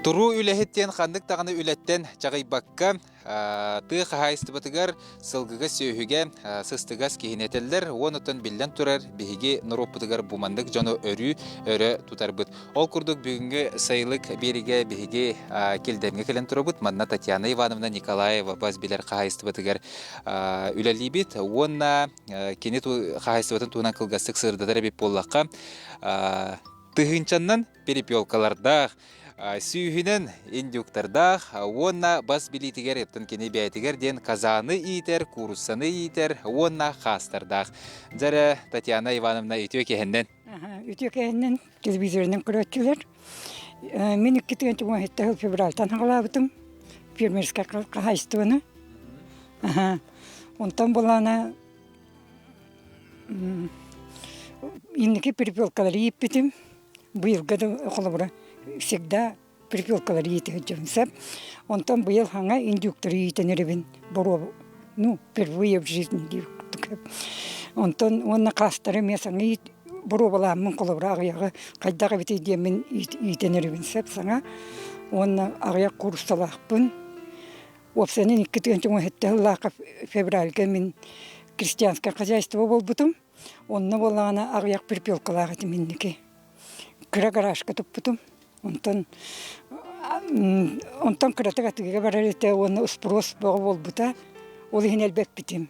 Туруу үлэһит диэн ханнык даҕаны үлэттэн чаҕыйбакка, тыа хаһаайыстыбатыгар сылгыга сүөһүгэ сыстыгас киһини этэллэр. Уонуттан биллэн турар, биһиги норуоппутугар бу маннык дьону өрүү өрө тутарбыт. Ол курдук бүгүҥҥү сайылык биэригэ биһиги Килдэмҥэ кэлэн турабыт. Манна Татьяна Ивановна Николаева бас билэр хаһаайыстыбатыгар үлэлиибит. Уонна кини хаһаайыстыбатын туһунан кылгастык сырдатар эбит буоллахха, тыһыынчаннан перепелкалардаах, сүүһүнэн индюктардаах уонна бас билиитигэр оттон кини бэйэтигэр диэн казаны иитэр, кууруссаны иитэр уонна хаастардаах. Дьэ Татьяна Ивановна үтүө киһиннэн. Үтүө киһиннэн телевизорынан көрөөччүлэр. Мин 2017 сыл февральтан хаҕалаабытым фермерскай хаһаайыстыбаны. Онтон булаана инники перепелкалары ииппитим. Быйылга да холобура всегда перепелкалары иитэ сылдьабын сөп. Онтон быйыл хаҥа индюктары иитэн эрэбин боруобу ну впервые в жизни диир курдук. Онтон уонна хаастары эмиэ саҥа иит боруобалааммын холобура аҕыйаҕы хайдах эбитий диэммин иитэн эрэбин сөп саҥа. Уонна аҕыйах кууруссалаахпын. Уопсайынан 2017 сыллаахха февральга мин крестьянское хозяйство буолбутум. Онно буоллаҕына аҕыйах перепелкалаах этим инники. Кыра гаражка туппутум. Онтон онтон кыратык атыыга барар этэ уонна спрос бөҕө буолбута. Ол иһин элбэппитим.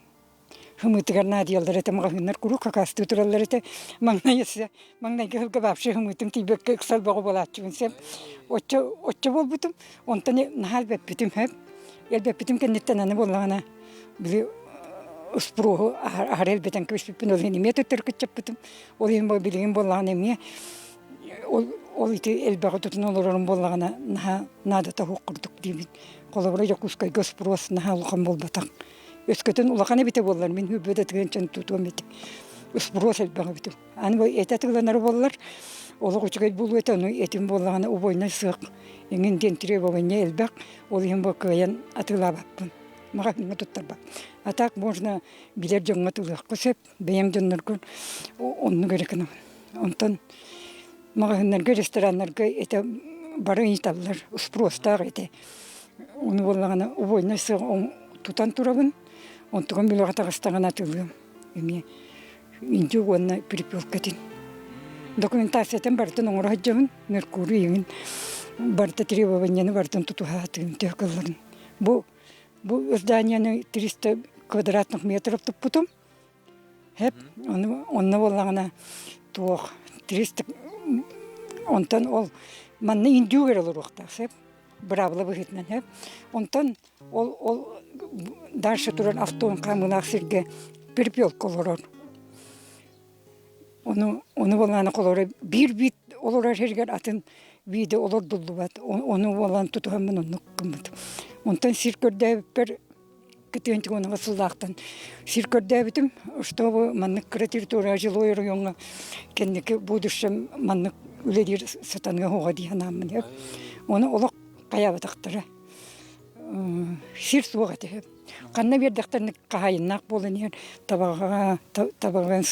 Хымыытыгар наадыйаллар этэ, маҕаһыыннар куруук хакаастыы тураллар этэ. Маҥнай өссө маҥнайгы сылга вообще хымыытым тиийбэккэ ыксал бөҕө буолааччыбын сөп. Оччо оччо буолбутум. Онтон наһаа элбэппитим сөп. Элбэппитим кэнниттэн аны буоллаҕына били спроһу аһары элбэтэн кэбиспиппин ол иһин эмиэ төттөрү кыччаппытым. Ол иһин билигин буоллаҕына эмиэ ол ол ити элбэҕи тутун олорорум буоллаҕына наһаа наадата суох курдук диибин. Холобура Дьокуускайга спрос наһаа улахан буолбатах. Өскөтүн улахан эбитэ буоллар мин хүрбэ да тыгын тутуом этэ. Спрос элбэх эбитим. Аны бу этэ тылланар буоллар олох үчүгэй буолуо этэ, ону этим буоллаҕына убойнай сыах иҥин диэн требование элбэх, ол иһин бу кыайан атыылаабаппын. Маҕаһыыҥҥа туттарбат. А так можно билэр дьоҥҥо тылыахха сөп, бэйэм дьонноргун оннук эрэ гынабын. Онтон маҕаһыыннарга, рестораннарга этэ бары ыйыталлар, спростаах этэ. Ону буоллаҕына убойнай сыах тутан турабын, онтугум үлэҕэ таҕыстаҕына атыылыам эмиэ. Индюк уонна перепелка этин. Документациятын барытын оҥоро сылдьабын, Меркурий иҥин барыта требованиены барытын тутуһаатыгым төһө кылларын. Бу бу зданияны 300 квадратных метров туппутум. Хэп, ону онно буоллаҕына туох 300 онтон ол манна индюк эрэ олоруохтаах сөп быраабыла быһыытынан хэп. Онтон Ол ол дальше турар автон хаамыылаах сиргэ перепелка олорор. Ону ону буоллаҕына холоро биир биит олорор сиригэр атын бииди олордуллубат. Ону буолан тутуһаммын оннук гыммытым. Онтон сир көрдөөбүппэр Кытыан сыллаахтан сир көрдөөбүтүм, чтобы маннык кыра территория жилой райоҥҥа кэнники будущем маннык үлэлиир сатаныа суоҕа дии санааммын. Ону олох хайаабатахтара. Сир суох этэ. Ханна биэрдэхтэринэ хаһаайыннаах буолан иһэр табаҕа табаҕа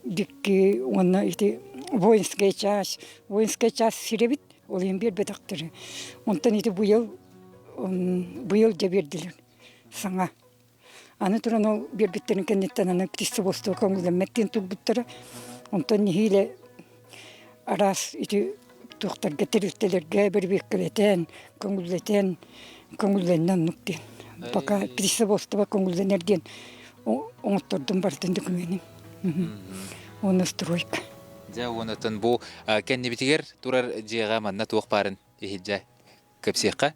дикки уонна ити воинская часть воинская часть сир эбит ол иһин биэрбэтэхтэрэ. Онтон ити быйыл быйыл дьэ биэрдилэр саҥа. Аны туран ол биэрбиттэрин кэнниттэн аны птицеводство көҥүллэммэт диэн турбуттара. Онтон нэһиилэ араас ити туохтарга тэрилтэлэргэ бэрэбиэркэлэтэн, көҥүллэтэн, көҥүллэннэ оннук диэн. Пока птицеводство көҥүллэнэр диэн оҥоттордум барытын докуменын. Уонна стройка. Дьэ уонна бу кэннибитигэр турар дьиэҕэ манна туох баарын иһирдьэ кэпсиэххэ.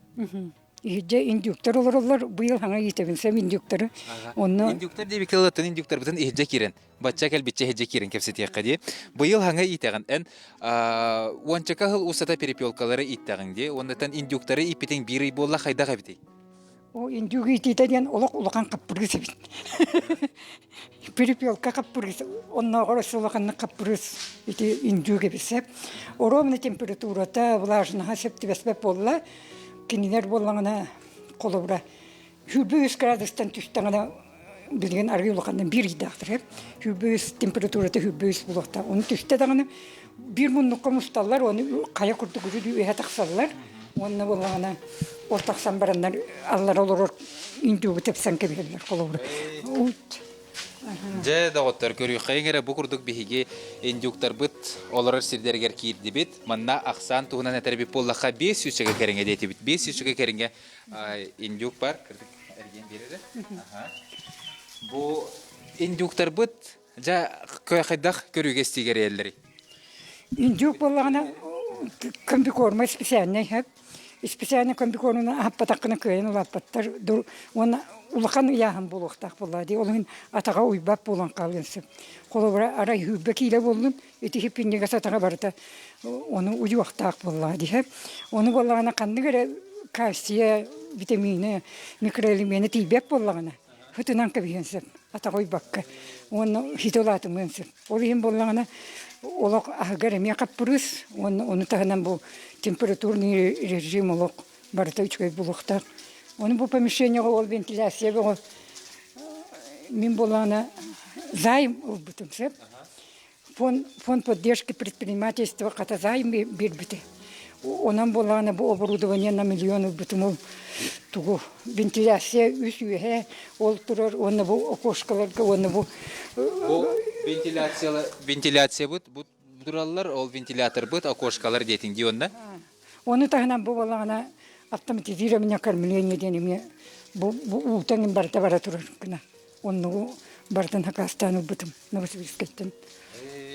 Иһирдьэ индюктар олороллор. Быйыл хаҥа иитэбин сэм индюктары. Онно Индюктар диэбиккэ ылаттан индюктарбытын иһирдьэ киирэн, бачча кэлбиччэ иһирдьэ киирэн кэпсэтиэххэ дии. Быйыл хаҥа иитэҕин эн уончака сыл устата перепелкалары ииттэҕиҥ дии. Уоннаттан индюктары ииппитиҥ биир ый буолла хайдах эбитий? О, индюк иитиитэ диэн олох улахан хаппырыыс эбит. Перепелка хаппырыыс, оннооҕор өссө улаханнык хаппырыыс ити индюк эбит сөп. Оруобуна температурата, влажноһа сөп түбэспэт буолла. Кинилэр буоллаҕына холобура 23 градустан түстэҕинэ билигин арыый улаханынан биир ыйдаахтар 23 температурата 23 буолуохтаах. Ону түстэ даҕаны биир муннукка мусталлар, ону хайа курдук үрү үөһэ тахсаллар. Уонна буоллаҕына ол тахсан бараннар аллара олорор индюгу тэпсэн кэбиһэллэр холобура. Дьэ, доҕоттор, көрүөххэйиҥ эрэ бу курдук биһиги индюктарбыт олорор сирдэригэр киирдибит. Манна ахсаан туһунан этэр эбит буоллахха, 500 кэриҥэ диэтибит. 500 кэриҥэ индюк бар. Кырдык эргиэн биэрэрэ. Бу индюктарбыт дьэ хайдах көрүүгэ истигэ Индюк буоллаҕына комбикорма специальнай сөп. Специальный комбикорманы аһаппатаххына кыайан улааппаттар уонна улахан ыйааһын буолуохтаах буоллаҕа дии. Ол иһин атаҕа уйбат буолан хаалыан сөп. Холобура, арай сүүрбэ киилэ буоллун, ити хиппинньигэс атаҕа барыта ону уйуохтаах буоллаҕа дии. Ону буоллаҕына ханнык эрэ кальция, витамины, микроэлемены тиийбэт буоллаҕына, ытынан кэбиһиэн сөп, атаҕа уйбакка уонна хите улаатымыан сөп. Ол иһин буоллаҕына олох аһыгар эмиэ хаппырыыс уонна ону таһынан бу температурный режим олох барыта үчүгэй буолуохтаах. Ону бу помещениеҕа ол вентиляция бөҕө мин буоллаҕына займ ылбытым сөп. Фонд, фонд поддержки предпринимательства хата займ биэрбитэ. Онон буоллаҕына бу оборудование на миллион ылбытым ол тугу вентиляция үс үөһэ ол турар уонна бу окошкаларга уонна бу Бу вентиляция вентиляциябыт бу тураллар ол вентиляторбыт окошкалар диэтиҥ дии онно Ону таһынан бу буоллаҕына автоматизированное кормление диэн эмиэ бу бу уутан барыта бара турар гына оннугу барытын хакаастаан ылбытым Новосибирскайтан.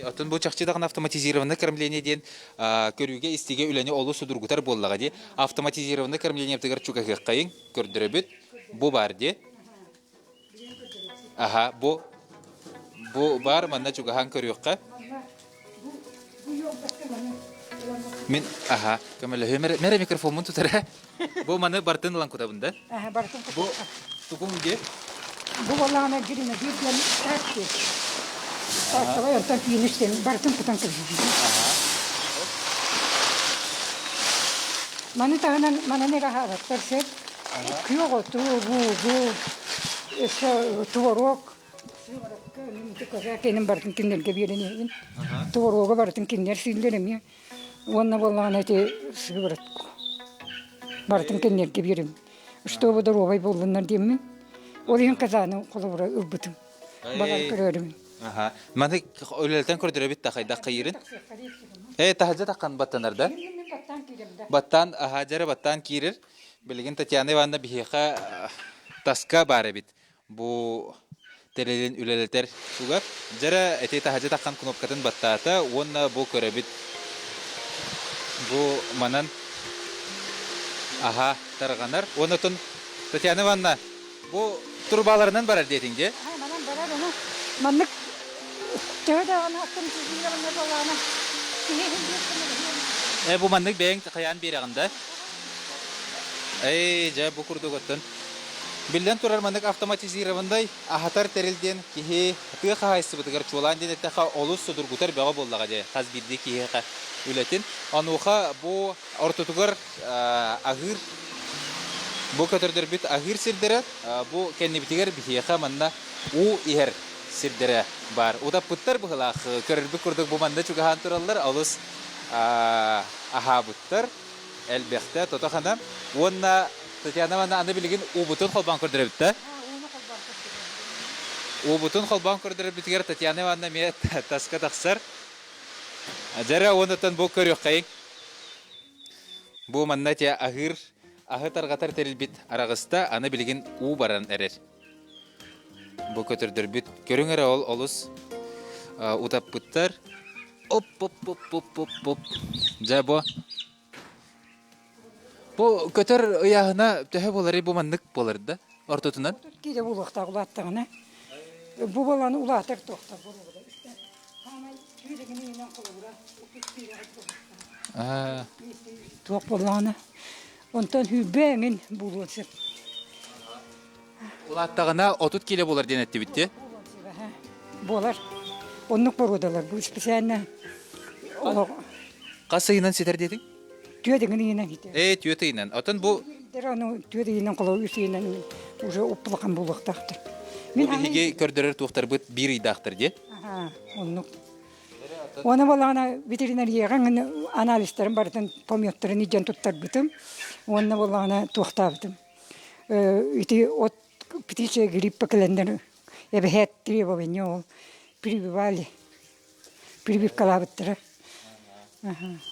Оттон бу чахчы даҕаны автоматизированное кормление диэн көрүүгэ-истиигэ үлэни олус судургутар буоллаҕа дии. Автоматизированное кормлениебытыгар чугаһыаххайыҥ, көрдөрөбүт. Бу баар дии. Аха, бу бу баар манна чугаһаан көрүөххэ. Мин аха көмөлөһүөм эрэ мэрэ микрофоммун тутара. Бу маны бартын ылан кутабын да? Аха бартын Бу тугум диэ? Бу буоллаҕына гренадир диэн таак диэ. Таактабай онтон финиш диэн бартын кутан кэбиһэбин. Маны таһынан манан эрэ аһаабаттар сөп. Күөх оту, луугу, өссө творог Кэнин барытын кинилэргэ биэрэн иһэбин. Творога барытын кинилэр сииллэр эмиэ. Уонна буоллаҕына ити сыворотку барытын кинилэргэ биэрэбин. Чтобы доруобай буоллуннар диэммин. Ол иһин казаны холобура ылбытым. Балар көрөрүм. Маны үлэлэтэн көрдөрөбүт да хайдах кыйырын? Э, таһырдьа таххан баттанар да? Баттаан, аха, дьэрэ баттаан киирэр. Билигин Татьяна Ивановна биһиэхэ таска баар эбит. Бу тэрилин үлэлэтэр тугар. Дьэрэ эти таһырдьа таххан кнопкатын баттаата уонна бу көрөбүт. Бу манан аха тарҕанар. Уонна отон Татьяна Ивановна бу турбаларынан барар диэтиҥ дии? Манан барар ону маннык төһө даҕаны аттан киирэн буоллаҕына киһи Э бу маннык бэйэҥ хайаан биэрэҕин да? Эй, дьэ бу курдук оттон. Биллэн турар маннык автоматизированнай аһатар тэрил диэн киһи тыа хаһаайыстыбатыгар чуолаан диэн эттэххэ олус судургутар бөҕө буоллаҕа дии хас биирдии киһиэхэ үлэтин. Онуоха бу ортотугар аһыыр бу көтөрдөрбүт аһыыр сирдэрэ бу кэннибитигэр биһиэхэ манна уу иһэр сирдэрэ баар. Утаппыттар быһылаах көрөрбүт курдук бу манна чугаһаан тураллар олус аһаабыттар элбэхтэ тото-хана уонна Татьяна Ивановна аны билигин уубутун холбоон көрдөрөбүт да уубутун холбоон көрдөрөрбүтүгэр Татьяна Ивановна эмиэ таска тахсар дьэрэ уоннаттан бу көрүөххэйиҥ Бу манна те аһыыр аһы тарҕатар тэрилбит араҕыста, аны билигин уу баран эрэр. Бу көтөрдөрбүт көрүҥ эрэ ол олус утаппыттар. Оп-оп-оп-оп-оп-оп. Дьэ бу. Бу көтөр ыйааһына төһө буоларый бу маннык буолар да ортотунан? Киирэ буолуохтаах улааттаҕына. Бу буолан улаатар туохтар Туох буоллаҕына, онтон сүүрбэ эҥин буолуон сөп. Улааттаҕына 30 кило буолар диэн эттибит дии. Буолар. Оннук боруодалар бу специально олох Хас ыйынан ситэр диэтиҥ? Түөрт ыйынан ситэр. Ээ, түөрт ыйынан. Оттон бу Ону түөрт ыйынан холобур үс ыйынан уже уппулахан буолуохтаахтар. Мин биһиги көрдөрөр туохтарбыт биир ыйдаахтар дии. Оннук. Уонна буоллаҕына ветеринарияҕа анализтарын барытын пометтарын илдьэн туттарбытым. Уонна буоллаҕына туохтаабытым. Ити от птичья гриппа кэлэннэр эбэһээт требование ол прививали прививкалаабыттара.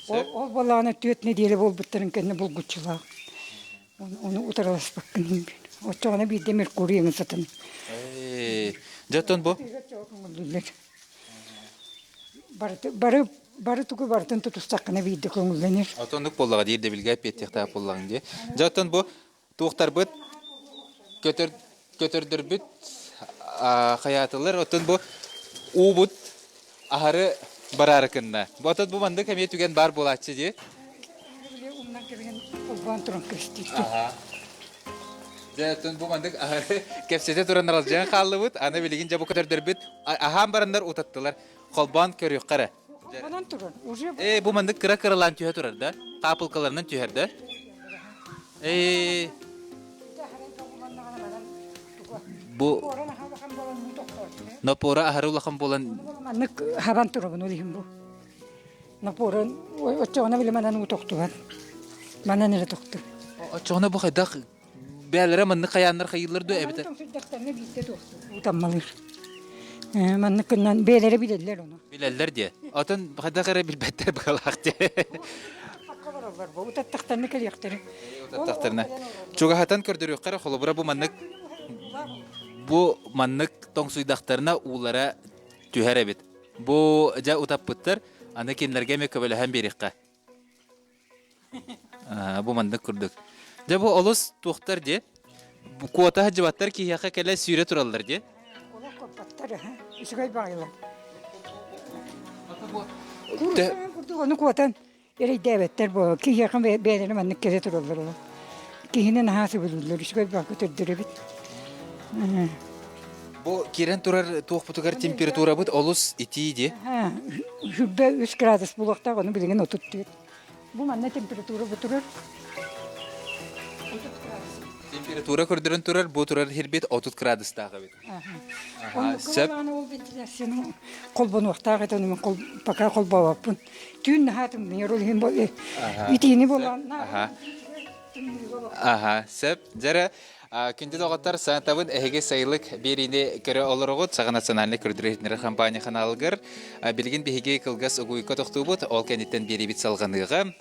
Ол буоллаҕына түөрт нэдиэлэ буолбуттарын кэннэ булгуччулаах. Ону утарыласпаккын Оччоҕуна биирдэ Меркурий сытын. Дьэ оттон бу Бары бары тугу барытын тутустаххына биирдэ көҥүллэнэр. Отоннук буоллаҕа диир дэбилгэ эппиэттиэхтээх буоллаҕыҥ дии. Дьэ оттон бу туохтарбыт көтөр көтөрдөрбүт хайаатылар оттон бу уубут аһары бараары кынна. Бу отон бу маннык эмиэ түгэн баар буолааччы дии. Умнан кэбиһэн холбоон туран кэститтим. Дьэ, оттон бу маннык аһары кэпсэтэ туран аралдьыйан хааллыбыт. Аны билигин дьэ бу көтөрдөрбүт аһаан бараннар утаттылар. Холбоон көрүөххэ эрэ. Холбонон турар. Уже Ээ, бу маннык кыра-кыралаан түһэ турар да? Хаапылкаларынан түһэр да? Ээ, бу напора аһары улахан буолан маннык хабан турабын ол иһин бу. Напорын оччоҕуна били манан уу тохтубат. Манан эрэ тохтур. Оччоҕуна бу хайдах бээлэрэ маннык хайааннар хайыыллар дуо эбэтэр Тоҥсуйдахтарына биирдэ туохтур. Утаммалыыр. Маннык гынан бээлэрэ билэллэр ону. Билэллэр диэ. Отон хайдах эрэ билбэттэр быһалаах диэ. Бараллар бу утаттахтарына кэлиэхтэрэ. Утаттахтарына. Чугаһатан көрдөрүөххэ эрэ холобура бу маннык бу маннык тоҥсуйдахтарына уулара түһэр эбит. Бу дьэ утаппыттар, аны кинилэргэ эмиэ көмөлөһөн биэриэххэ. Бу маннык курдук. Дьэ бу олус туохтар дии. Куота сылдьыбаттар киһиэхэ кэлэ сүүрэ тураллар дии. Олох куоппаттар үчүгэй баҕайылар. Курдук ону куотан эрэйдээбэттэр буолар. Киһиэхэ бэйэлэрэ маннык кэлэ тураллар олох. Киһини наһаа сөбүлүүллэр, үчүгэй баҕа көтөрдөр эбит. Бу киирэн турар туохпутугар температурабыт олус итии дии. Хүрбэ 3 градус буолуохтаах, ону билигин 34. Бу манна температура бу турар. 30 градус. Температура көрдөрөн турар, бу турар хирбит 30 градустаах эбит. Сөп. Ол вентиляцияны холбонуохтаах этэ, ону пока холбообоппун. Түүн наһаа тымныйар, ол иһин итиини болан. Аха, сөп. Дьэрэ, күндү доҕоттор, санатабын эһиги сайылык биэриини көрө олороҕут Саха национальнай көрдөрөр компания ханаалыгар. Билигин биһиги кылгас угуйка тохтуубут, ол кэнниттэн биэриибит салҕаныаҕа.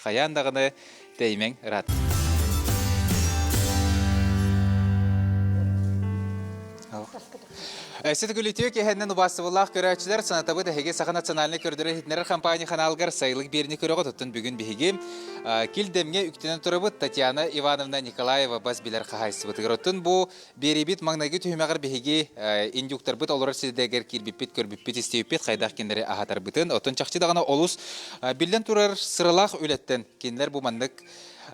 Хайаан даҕаны тэйимэҥ ыраат. Ситигүлүтүө киһэннэн убаастабыллаах көрөөччүлэр санатабыт эһиги Саха национальнай көрдөрөр иһитиннэрэр компания ханаалыгар сайылык биэриини көрөҕүт. Оттон бүгүн биһиги Килдэмҥэ үктэнэн турабыт Татьяна Ивановна Николаева бас билэр хаһаайыстыбатыгар. Оттон бу биэриибит маҥнайгы түһүмэҕэр биһиги индюктарбыт олорор сирдэригэр киирбиппит, көрбүппүт, истибиппит, хайдах кинилэри аһатарбытын. Оттон чахчы даҕаны олус биллэн турар сыралаах үлэттэн кинилэр бу маннык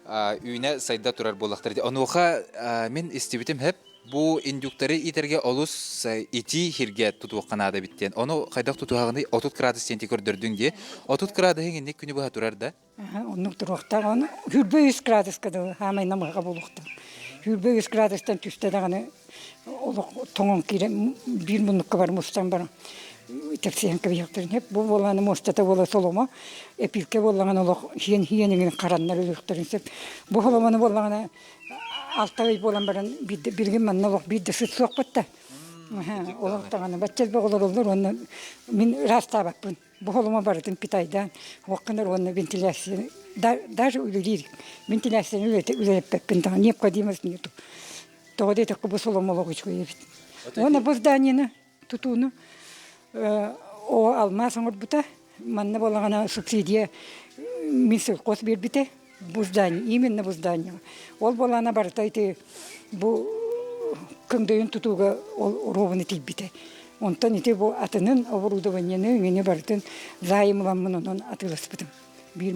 үүнэ сайда турар буоллахтар. Онуоха мин истибитим хэп Бу индюктары иитэргэ олус итии сиргэ тутуохха наада эбит диэн. Ону хайдах тутуһаҕыный? 30 градус диэн көрдөрдүҥ дии. 30 градуһуҥ инник күнү быһа турар да? Оннук туруохтаах. Ону хүрбэ үс градуска дылы хаамай намыһаҕа буолуохтаах. Хүрбэ үс градустан түстэ даҕаны олох тоҥон киирэн биир муннукка бар мустан баран тэпсиһэн кэбиһиэхтэрин сөп. Бу буолааны муостата буола соломо, эпиилкэ буоллаҕына олох хиэн-хиэн иҥин хараннар өлүөхтэрин сөп. Бу соломону буоллаҕына Алта ый буолан баран биирдэ билигин манна олох биир да сыт суохпут да. Олох даҕаны бачча элбэх олороллор уонна мин ыраастаабаппын. Бу холума барытын питайдаан уохханар уонна вентиляция даже үлэлиир. Вентиляцияны үлэлэппэппин даҕаны необходимость нету. Тоҕо диэтэххэ бу соломо олох үчүгэй эбит. Уонна бу зданиены тутууну о алмаас оҥорбута. Манна буоллаҕына субсидия Минсельхоз биэрбитэ. Бу здание, именно бу здание. Ол буоллаҕына барыта ити бу көҥдөйүн тутууга ол ровно тиийбитэ. Онтон ити бу атынын оборудованиены иҥини барытын займ ыламмын онон атыыласпытым. Биир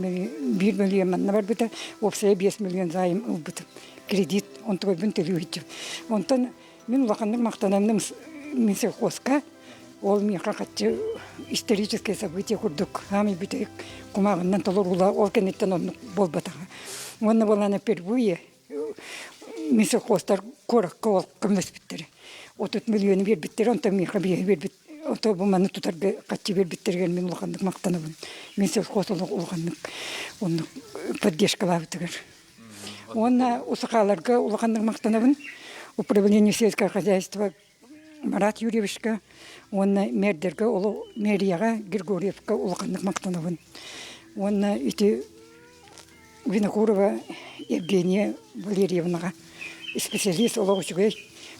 миллион манна барбыта, уопсайа 5 миллион займ ылбытым. Кредит онтугайбын төлүү сылдьым. Онтон Мин улаханнык махтанаммын Минсельхозка ол миэхэ хаччы историческое событие курдук хаамый бүтэһик кумааҕыннан толоруулаах ол кэнниттэн оннук буолбатаҕа. Уонна буолаана впервые Минсельхозтар куоракка ол көмөлөспүттэрэ. 30 миллиону биэрбиттэрэ, онтон миэхэ биэһи биэрбит. Ото бу маны тутарга хаччы биэрбиттэригэр мин улаханнык махтанабын. Мин совхоз олох улаханнык оннук поддержкалаабытыгар. Уонна усакааларга улаханнык махтанабын. Управление сельского хозяйства Марат Юрьевичка уонна мэрдэргэ мэрияҕа Григорьевка улаханнык махтанабын. Уонна ити Винокурова Евгения Валерьевнаҕа специалист олох үчүгэй.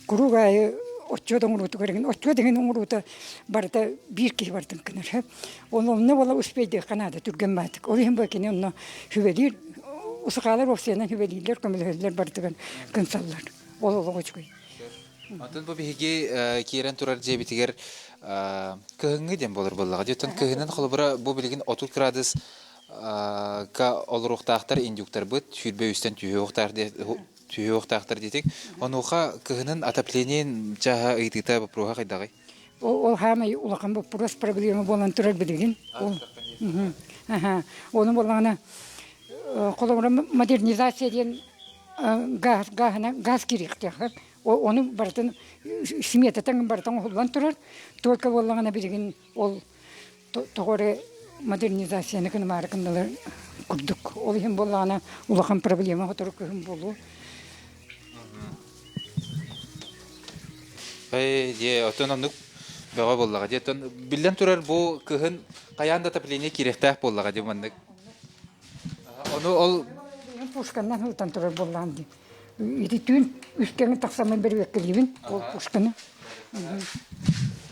Куруук аайы отчуот оҥоруутугар эҥин отчуот эҥин оҥоруута барыта биир киһи барытын гынар. Ол онно буола успейдиэххэ наада түргэн баатык. Ол иһин бу кини онно сүбэлиир усукаалар уопсайынан сүбэлииллэр, көмөлөһөллөр барытыгар кынсаллар. Ол олох үчүгэй. Онтон бу биһиги киирэн турар дьиэбитигэр кыһыҥҥы диэн буолар буоллаҕа. Дьиттэн кыһынын холобура бу билигин 30 градус ка олоруохтаахтар индюктарбыт 23-тэн түһүөхтаахтар диэтик. Онуоха кыһынын отоплениен чааһа ыйытыыта боппуруоһа хайдаҕый? Ол хаамай улахан боппуруос проблема буолан турар билигин. Ол Ону буоллаҕына холобура модернизация диэн газ гааһынан газ киириэхтээх. Ону барытын сметатан барытын оҥоһуллан турар. Только буоллаҕына билигин ол тоҕо эрэ модернизацияны гынымаары гыннылар курдук. Ол иһин буоллаҕына улахан проблема сотору кыһын буолуо. Эй, дьэ, оттон оннук бөҕө буоллаҕа. Дьэ, оттон биллэн турар бу кыһын хайаан да отопление киириэхтээх буоллаҕа дии маннык. Ону ол Пушканнан ылтан турар буоллаҕым дии. Ити түүн үс кэмин тахсаммын бөрүөккэлиибин ол пушканы.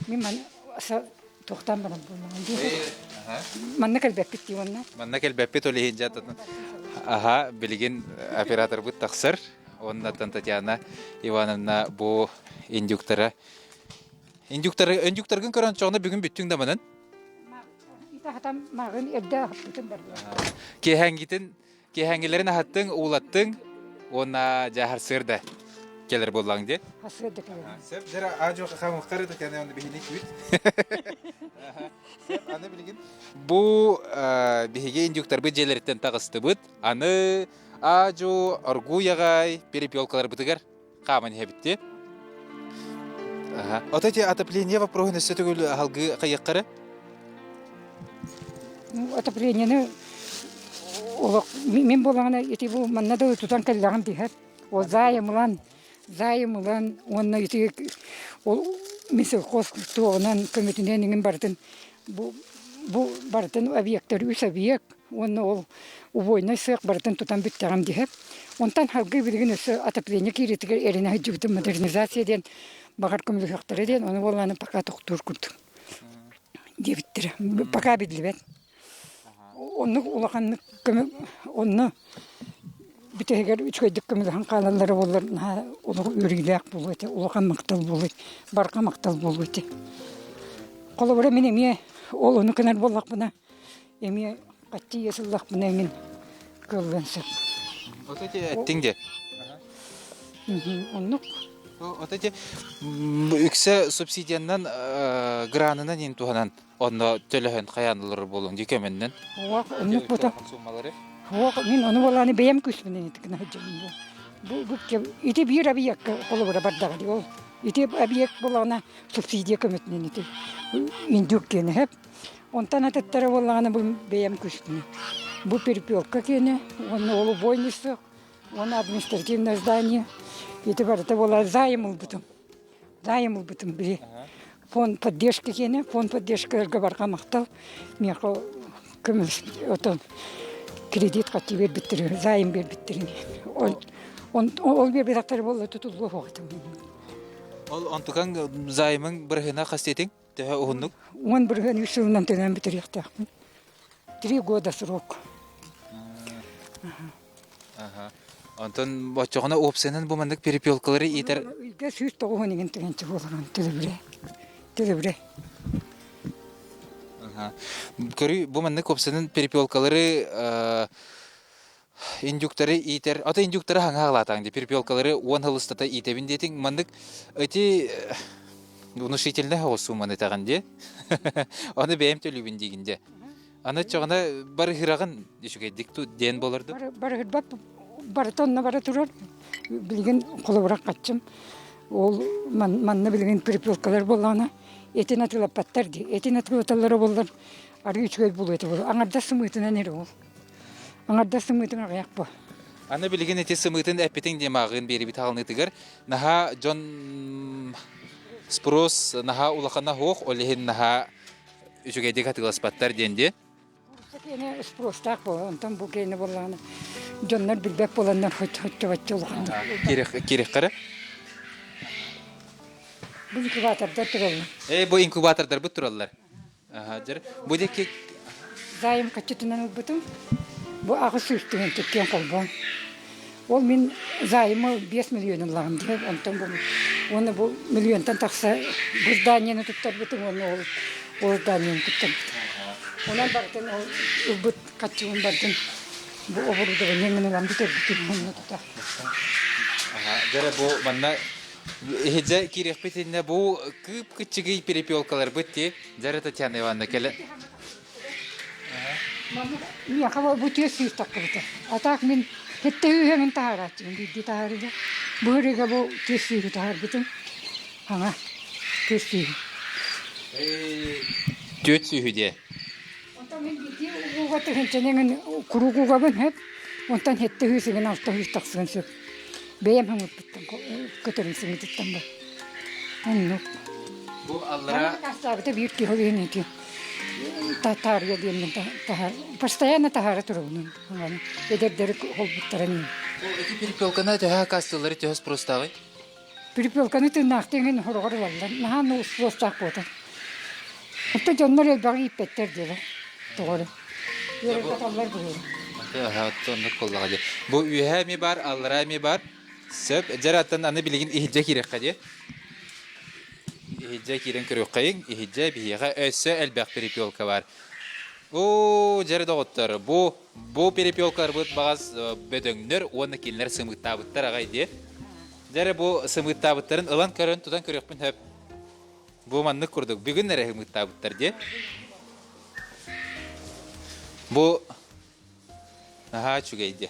Мин маны туохтаан баран буоллаҕым дии. Манна кэлбэппит дии уонна. Манна кэлбэппит ол иһин дьэ аха билигин операторбыт тахсар. Уоннаттан Татьяна Ивановна бу индюктара индюктары индюктаргын көрөн чоҕуна бүгүн бүттүҥ да манан. Итахатам мааҕын эрдэ аһаппытым барда. Киэһэҥгитин киэһэҥҥилэрин аһаттыҥ, уулаттыҥ уонна дьэ харсыарда кэлэр буоллаҥ дии. Харсыарда кэлэр. Сөп, дьэ аадьуо хамыхтары Татьяна Ивановна биһини күүт. Сөп, аны билигин бу биһиги индюктарбыт дьиэлэриттэн таҕыстыбыт. Аны аадьу оргууй аҕай перепелкаларбытыгар хааман иһэбит дии. Ото эти отопление вопроһун өссө төгүл аһалгыы хайыаххара? Отоплениены олох мин буолаҕына ити бу манна да тутан кэллэҕим диһэр. Ол займ ылан, займ ылан уонна ити ол мин совхоз туоҕунан көмөтүнэн иҥин барытын бу бу барытын объектар үс объект уонна ол убойнай сыах барытын тутан бүттэҕим диһэр. Онтон салгыы билигин өссө отопление киириитигэр эрэнэ сылдьыбытым модернизация диэн баҕар көмөлөһүөхтэрэ диэн ону буоллаҕына пока тохтуур курдук диэбиттэрэ. Пока биллибэт. Оннук улаханнык көмө онно бүтэһигэр үчүгэйдик көмөлөһөн хаалаллара буоллар наһаа олох үөрүүлээх буолуо этэ, улахан махтал буолуо этэ, барҕа махтал буолуо этэ. Холобура мин эмиэ ол ону гынар буоллахпына эмиэ хаччы иэс ыллахпына эҥин кыаллыан сөп. Вот эти эттиҥ дии. Оннук. Вот эти үксэ субсидиянан гранынан иин туһанан онно төлөһөн хайаан ылар буолуон дии көмөннөн. Уох, оннук бута. Уох, мин ону буолааны бэйэм күүспүнэн итикна сылдьабын бу. Бу бу ити биир объекка холобура бардаҕа дии ол. Ити объект буолаҕына субсидия көмөтүнэн ити индюк диэн эһэп. Онтон атыттара буоллаҕына бу бэйэм күүспүнэн. Бу перепелка киэнэ уонна ол убойный суох, уонна административное здание. Ити барыта буола займ ылбытым. Займ ылбытым били. Фонд поддержки киэнэ, фонд поддержкаларга барҕа махтал. Миэхэ көмүс отон кредит хаччы биэрбиттэрин, займ биэрбиттэрин. Ол ол биэрбэтэхтэрэ буолла тутуллуо суох этим. Ол онтукаҥ займыҥ бырыһына хас диэтиҥ? Төһө уһуннук? 10 бырыһыан үс сылынан төлөөн бүтэриэхтээхпин. 3 года срок. Онтон оччоҕуна уопсайынан бу маннык перепелкалары иитэр Ыйга 190 иҥин тыһыынча буолар төлөбүрэ. Төлөбүрэ. Көрүй, бу маннык уопсайынан перепелкалары индюктары иитэр, ото индюктары хаҥа аҕалаатаҥ дии, перепелкалары 10 сыл устата иитэбин диэтиҥ, маннык ити внушительнай соҕус сууманы этэҕин дии. Ону бэйэм төлүүбүн диигин дии. Аны оччоҕуна барыһыраҕын үчүгэйдик диэн буолар дуу? Барыһырбат барыта онно бара турар. Билигин холобура хаччым. Ол манна билигин перепелкалар буоллаҕына. Этин атыылаппаттар дии. Этин атыылаталлара буоллар арыы үчүгэй буолуо этэ буолуо. Аҥардас сымыытынан эрэ ол. Аҥардас сымыытын аҕыйах бу. Аны билигин ити сымыытын эппитиҥ диэн мааҕыын биэрибит хаалыныытыгар наһаа дьон спрос наһаа улахана суох, ол иһин наһаа үчүгэйдик атыыласпаттар диэн дии. Куурусса киэнэ спростаах буолар, онтон бу киэнэ буоллаҕына дьоннор билбэт буоланнар хоччо-бачча улаханнык. Кириэххэрэ? Бу инкубатордар тураллар. Ээ, бу инкубатордарбыт тураллар. Аха, бу диэки Займ хаччытынан ылбытым. Бу 800 тыһыынча холбоон. Ол мин займы 5 миллион ыллаҕым дии. Онтон бу уонна бу миллионтан тахса бу зданияны туттарбытым уонна ол ол зданияны туттарбытым. Онон барытын ол ылбыт хаччыбын бардым бу оборудование ылан бүтэрбитим онно тута. Дьэ бу манна иһидьэ киириэхпит иннэ бу кыып-кыччыгый перепелкаларбыт ти дьэ Татьяна Ивановна кэлэ Миэхэ бу түөрт сүүс тахсыбыта. А так мин сэттэ сүүһүн таһаарааччыбын биирдии таһаарыыга. Бу ырыга бу түөрт сүүһү таһаарбытым. Хаҥа түөрт сүүһү. Түөрт сүүһү диэ. Онтон мин биирдии ууга тыһыынчанан куруук угабын сөп. Онтон сэттэ сүүс игин 600 тахсыан сөп. Бэйэм хаҥыппыттан көтөрүн сымыытыттан бар. Оннук. Бу аллара Астаабыта биир киһи ол иһин ити таарыйа диэммин таһаар постоянно таһаара турабын эдэрдэри холбуттаран Бу ити перепелканы төһө акаастыыллары төһө спростааҕый? Перепелканы тыыннаахтыы эҥин хороҕор ылаллар. Наһаа спростаах буолар. Оттон дьоннор элбэҕи ииппэттэр диэбэ. Тоҕо эрэ. Үөрэталлар быһыылаах. Оннук буоллаҕа дии. Бу үөһээ эмиэ баар, аллараа эмиэ баар. Сөп. Дьэр аттан аны билигин иһирдьэ киириэххэ дии. Иһирдьэ киирэн көрүөххэйиҥ. Иһирдьэ биһиэхэ өссө элбэх перепелка бар. Оо, дьэр доҕоттор, бу бу перепелкаларбыт баҕас бөдөҥнөр уонна кинилэр сымыыттаабыттар аҕай дии. Дьэ бу сымыыттаабыттарын ылан көрөн тутан көрүөхпүн сөп. Бу маннык курдук бүгүн эрэ сымыыттаабыттар дии. Бу наһаа үчүгэй дии.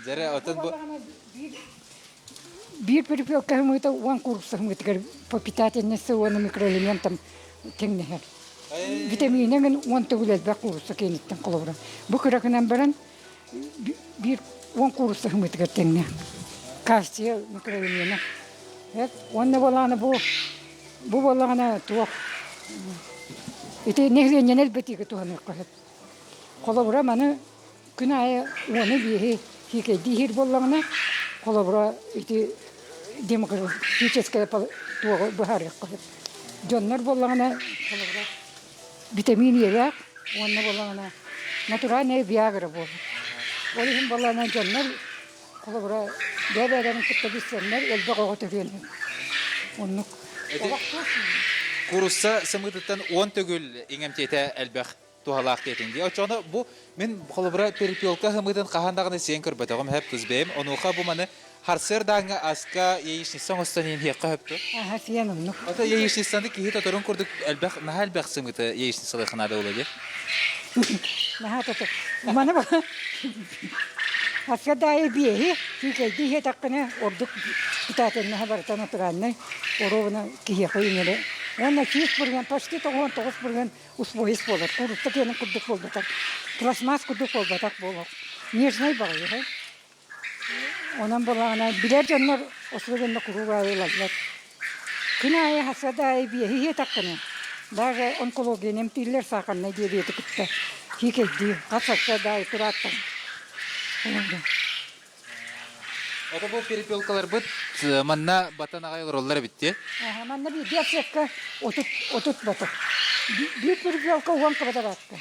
Дьэрэ отон бу Биир перепелка сымыыта уон куурусса сымыытыгар по питательности уонна микроэлементам тэҥнэһэр. Витаминэ мин уон төгүл элбэх куурусса киэниттэн холобура. Бу кыра гынан баран биир уон куурусса сымыытыгар тэҥнээх. Кальция микроэлемена. Уонна буолаҕына бу бу буоллаҕына туох ити нэһилиэнньэни элбэтиигэ туһаныахха сөп. Холобура маны күн аайы уону биэһи сиикэйдии иһэр буоллаҕына, холобура ити демографическай туоҕу быһаарыахха сөп. Дьоннор буоллаҕына холобура витамин иэлээх уонна буоллаҕына натуральная виагра буолар. Ол иһин буоллаҕына дьоннор холобура бэйэ-бэйэлэрин кытта билсэннэр элбэх оҕо төрүөн сөп. Оннук. Куурусса сымыытыттан уон төгүл иҥэмтиэтэ элбэх туһалаах диэтиҥ дии. Оччоҕуна бу мин холобура перепелка сымыытын хаһан даҕаны сиэн көрбөтөҕүм сөп тус бэйэм. Онуоха бу маны харсыардааҥҥа аска яичница оҥостон иһиэххэ сөп дуо? Аха, сиэн оннук. Ото яичницаны киһи тоторун курдук элбэх, наһаа элбэх сымыыты яичницалыахха наада буолуо дии. Наһаа тото. Маны аска даайы биэһи күүкэйдии иһиэтэххинэ ордук питательноһа барыта натуральнай оруобуна киһиэхэ иҥэрэ. Уонна 100%, почти 99% усвоить буолар. Куурусса киэнин курдук буолбатах. Пластмасс курдук буолбатах буолар. Нежнай баҕайы. Онон буоллаҕына билэр дьоннор особенно куруук аайы ылаллар. Күн аайы хасса да аайы биэһи иһиэтэххинэ, даже онкологияны эмтииллэр саахарнай диабеты кытта киикэйдии хас хасса да аайы турааттан. Это бу перепелкаларбыт манна батан аҕай олороллор эбит дии. Манна биирдии отсекка 30 батар. Биир перепелка уон квадратка.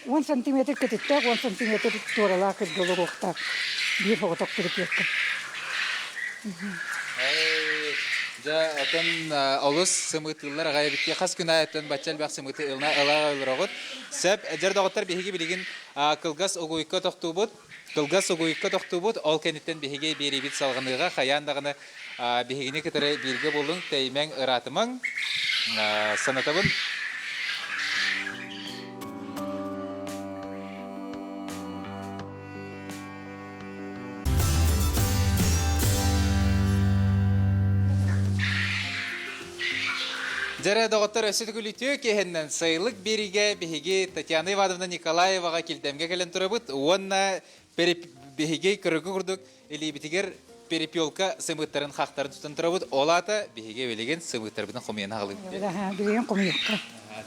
10 сантиметр кэтиттээх, 10 сантиметр туоралаах иргэ олоруохтаах биир соҕотох перепелка. Дьэ, отон олус сымыытыыллар аҕай эбит Хас күн аайыттан бачча элбэх сымыыты ылына ыла олороҕут. Сөп, дьэр доҕоттор биһиги билигин кылгас угуйка тохтуубут. Кылгас угуйукка тохтуубут, ол кэнниттэн биһиги биэриибит салҕаныыга хайаан даҕаны биһигини кытары бииргэ буолуҥ, тэйимэҥ, ыраатымаҥ. Санатабын. Дьэрэ, доҕоттор, өссө төгүл үтүө киэһэннэн сайылык биэриигэ биһиги Татьяна Ивановна Николаеваҕа Килдэмгэ кэлэн турабыт уонна биһиги көрөргө курдук илиибитигэр перепелка сымыыттарын хахтарын тутан турабыт. Ол аата биһиги билигин сымыыттарбытын хомуйан аҕалыыбыт. Билигин хомуйуохха.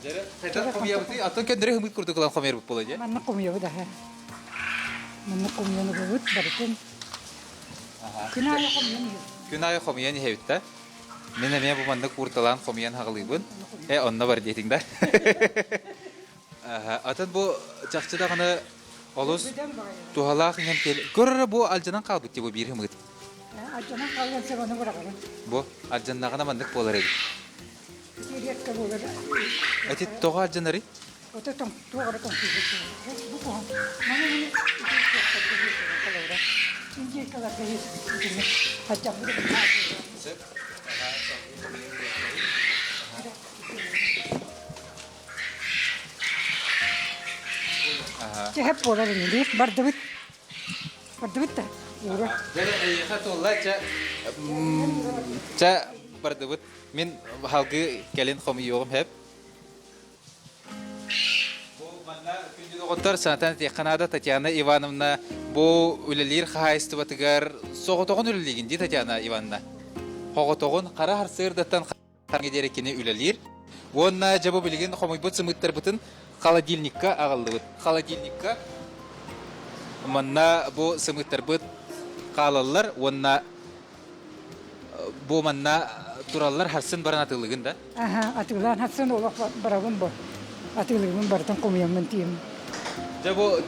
Дьэрэ, хайдах хомуйабытый? Атын көннөрү сымыыт курдук ылан хомуйарбыт буолуо дии. Манна хомуйабыт аһа. Манна хомуйан ылабыт барытын. Күн аайы хомуйан иһэбит. Күн аайы хомуйан иһэбит да? Мин эмиэ бу маннык уурталаан хомуйан хаҕылыыбын. Э, онно бар диэтиҥ да? Атын бу чахчы даҕаны олус туһалаах иҥэмтиэл. Көр эрэ бу алдьанан хаалбыт дии бу биир ымыт. Алдьанан хаалыан сөп ону быраҕабын. Бу алдьаннаҕына маннык буолар эбит. Редко буолар. Эти тоҕо алдьанарый? Ото тоҥ туох эрэ тоҥсуйбут бу куһаҕан. Маны маны индейкаларга хаччаппыт Сөп. Чэһэп буолар ини бардыбыт. Бардыбыт да. Уура. Дьэ, эйиэхэ туолла, чэ, чэ, бардыбыт. Мин халгыы кэлин хомуйуоҕум хэп. Бу манна күндү доҕоттор, санатан этиэххэ наада, Татьяна Ивановна бу үлэлиир хаһаайыстыбатыгар соҕотоҕун үлэлиигин дии Татьяна Ивановна. Хоҕотоҕун хара харсыырдаттан хараҥа диэри кини үлэлиир. Уонна дьэ бу билигин хомуйбут сымыыттарбытын холодильникка аҕаллыбыт. Холодильникка манна бу сымыыттарбыт хаалаллар уонна Бу манна тураллар харсын баран атыылыгын да? Аха, атыылаан харсын олох барабын бу. Атыылыыбын барытын хомуйаммын тиийэммин. Дьэ бу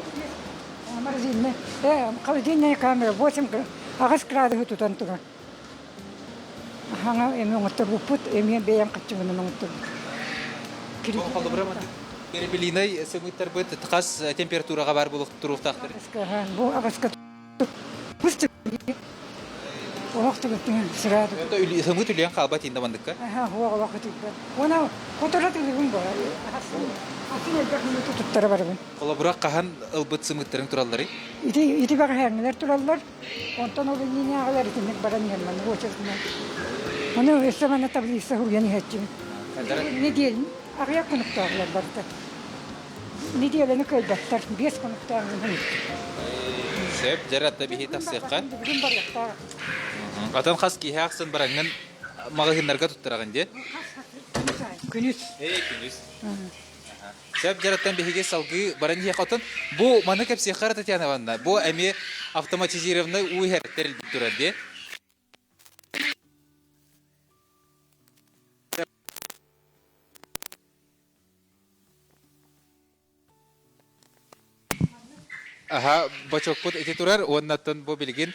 Морозильная, э, холодильная камера 8 аҕыс градуһу тутан турар. Хаҥа эми оҥотторбуппут, эмиэ бэйэм хаччыбынан оҥотторбут. Бу холобура перепелиный сымыыттарбыт хас температураҕа баар туруохтаахтар? Бу аҕыска Олох түгүттүҥ сыраады. Сымыыт үлүйэн хаалбат иинде мандыкка? Аха, хуох олох ытыйбат. Уона хотора тылыгын бо. Атын элбэх минуту туттара барабын. Холобура хаһан ылбыт сымыыттарыҥ туралларый? Ити ити бэҕэһээҥҥилэр тураллар. Онтон ол иннинээҕилэр итинник баран иһэн манна очередынан. Ону өссө манна таблица суруйан иһээччибин. Недель аҕыйах хонуктааҕылар барыта. Нэдиэлэни кыайбаттар, 5 хонуктаах Сөп, дьэр атта биһи тахсыахха. Бүгүн барыахтаах. Атын хас киһи ахсын бараҥҥын маҕаһыыннарга туттараҕын дии? Күнүс. Ээ, күнүс. Сөп, дьэр аттан биһиги салгыы баран иһиэх. Отон бу маны кэпсиэххэ эрэ Татьяна Ивановна, бу эмиэ автоматизированный уу иһэр тэрилбит турар дии. Аһа, бочуокпут ити турар уонна оттон бу билигин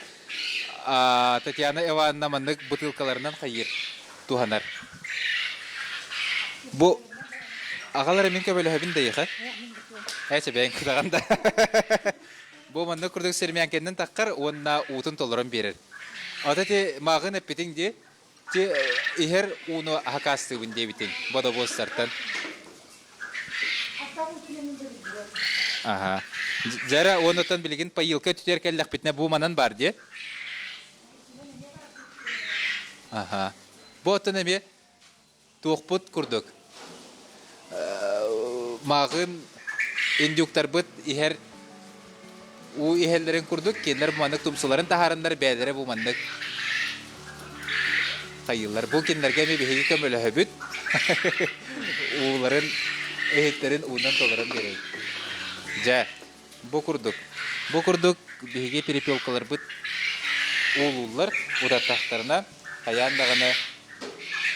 Татьяна Ивановна маннык бытыылкаларынан хайыыр, туһанар. Бу аҕалар мин көмөлөһөбүн да эйиэхэ. Ээ, чэбээн кытаҕан да. Бу маннык курдук сермянкэннэн таххар уонна уутун толорон биэрэр. Ата ити мааҕын эппитиҥ дии, Ти иһэр ууну хакаастыыбын диэбитиҥ бодобуостартан. Аха. Дьара уоннаттан билигин поилка түтэр кэллэхпитинэ бу манан бар дии. Аха. Бу оттон эмиэ туохпут курдук мааҕын индюктарбыт иһэр уу иһэллэрин курдук кинилэр маннык тумсуларын таһаараннар бэйэлэрэ бу маннык хайыыллар. Бу кинилэргэ эмиэ биһиги көмөлөһөбүт. Ууларын иһиттэрин уунан толорон биэрэбит. Дьэ, бу курдук. Бу курдук биһиги перепелкаларбыт уулууллар, утаттахтарына хайаан даҕаны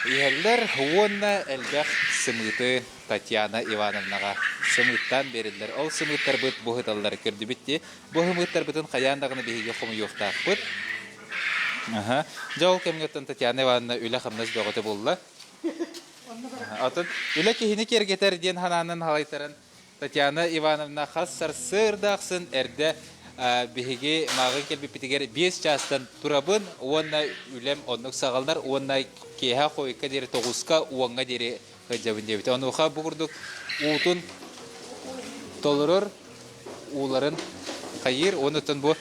иһэллэр уонна элбэх сымыыты Татьяна Ивановнаҕа сымыыттаан биэрэллэр. Ол сымыыттарбыт буһуталлар көрдүбүт дии. Бу сымыыттарбытын хайаан даҕаны биһиги хомуйуохтаахпыт. Аха. Дьэ ол кэмҥэ Татьяна Ивановна үлэ-хамнас бөҕөтө буолла. Атын үлэ киһини киэргэтэр диэн санаанан халайтаран Татьяна Ивановна хас сарсыарда ахсын эрдэ биһиги мааҕын кэлбиппитигэр 5 чаастан турабын уонна үлэм оннук саҕаланар уонна киэһэ хойукка диэри тоҕуска уоҥҥа диэри сылдьабын диэбитэ. Онуоха бу курдук уутун толорор ууларын хайыыр уонна бу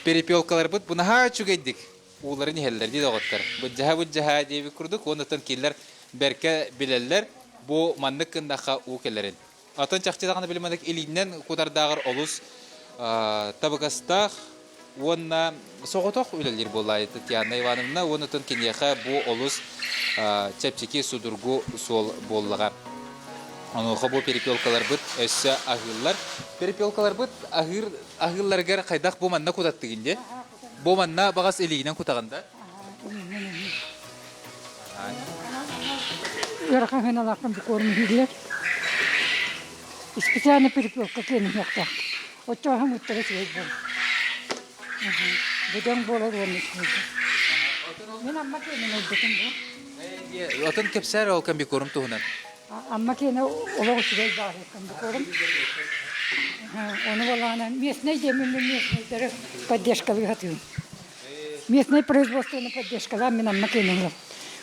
перепелкаларбыт бу наһаа үчүгэйдик ууларын иһэллэр дии доҕоттор. Быдьаһа-быдьаһа диэбит курдук уонна кинилэр бэркэ билэллэр бу маннык гыннахха уу кэлэрин. Атын чахчы даҕаны били маннык илиинэн кутардааҕар олус табыгастаах уонна соҕотох үлэлиир буолла Татьяна Ивановна уонна оттон киниэхэ бу олус чэпчэки судургу суол буоллаҕа. Онуоха бу перепелкаларбыт өссө аһыыллар. Перепелкаларбыт аһыыр аһыылларыгар хайдах бу манна кутаттыгын дии? Бу манна баҕас илиинэн кутаҕын да? Ыарахан сыаналаахпын букуорум иһиллэр. Специально перепелка киэниһиэхтээх. Оччоҕо ыттара үчүгэй буолар. Бөдөҥ буолар уонна үчүгэй буолар. Мин Амма киэнин ылбытым бу. Атын кэпсээр ол комбикорм туһунан. Амма киэнэ олох үчүгэй баар комбикорм. Ону балаҕанан местнэй диэммин мин местнэйдэри поддержкалыы сатыыбын. Местнай производствоны поддержкалаан мин Амма киэнин ылам.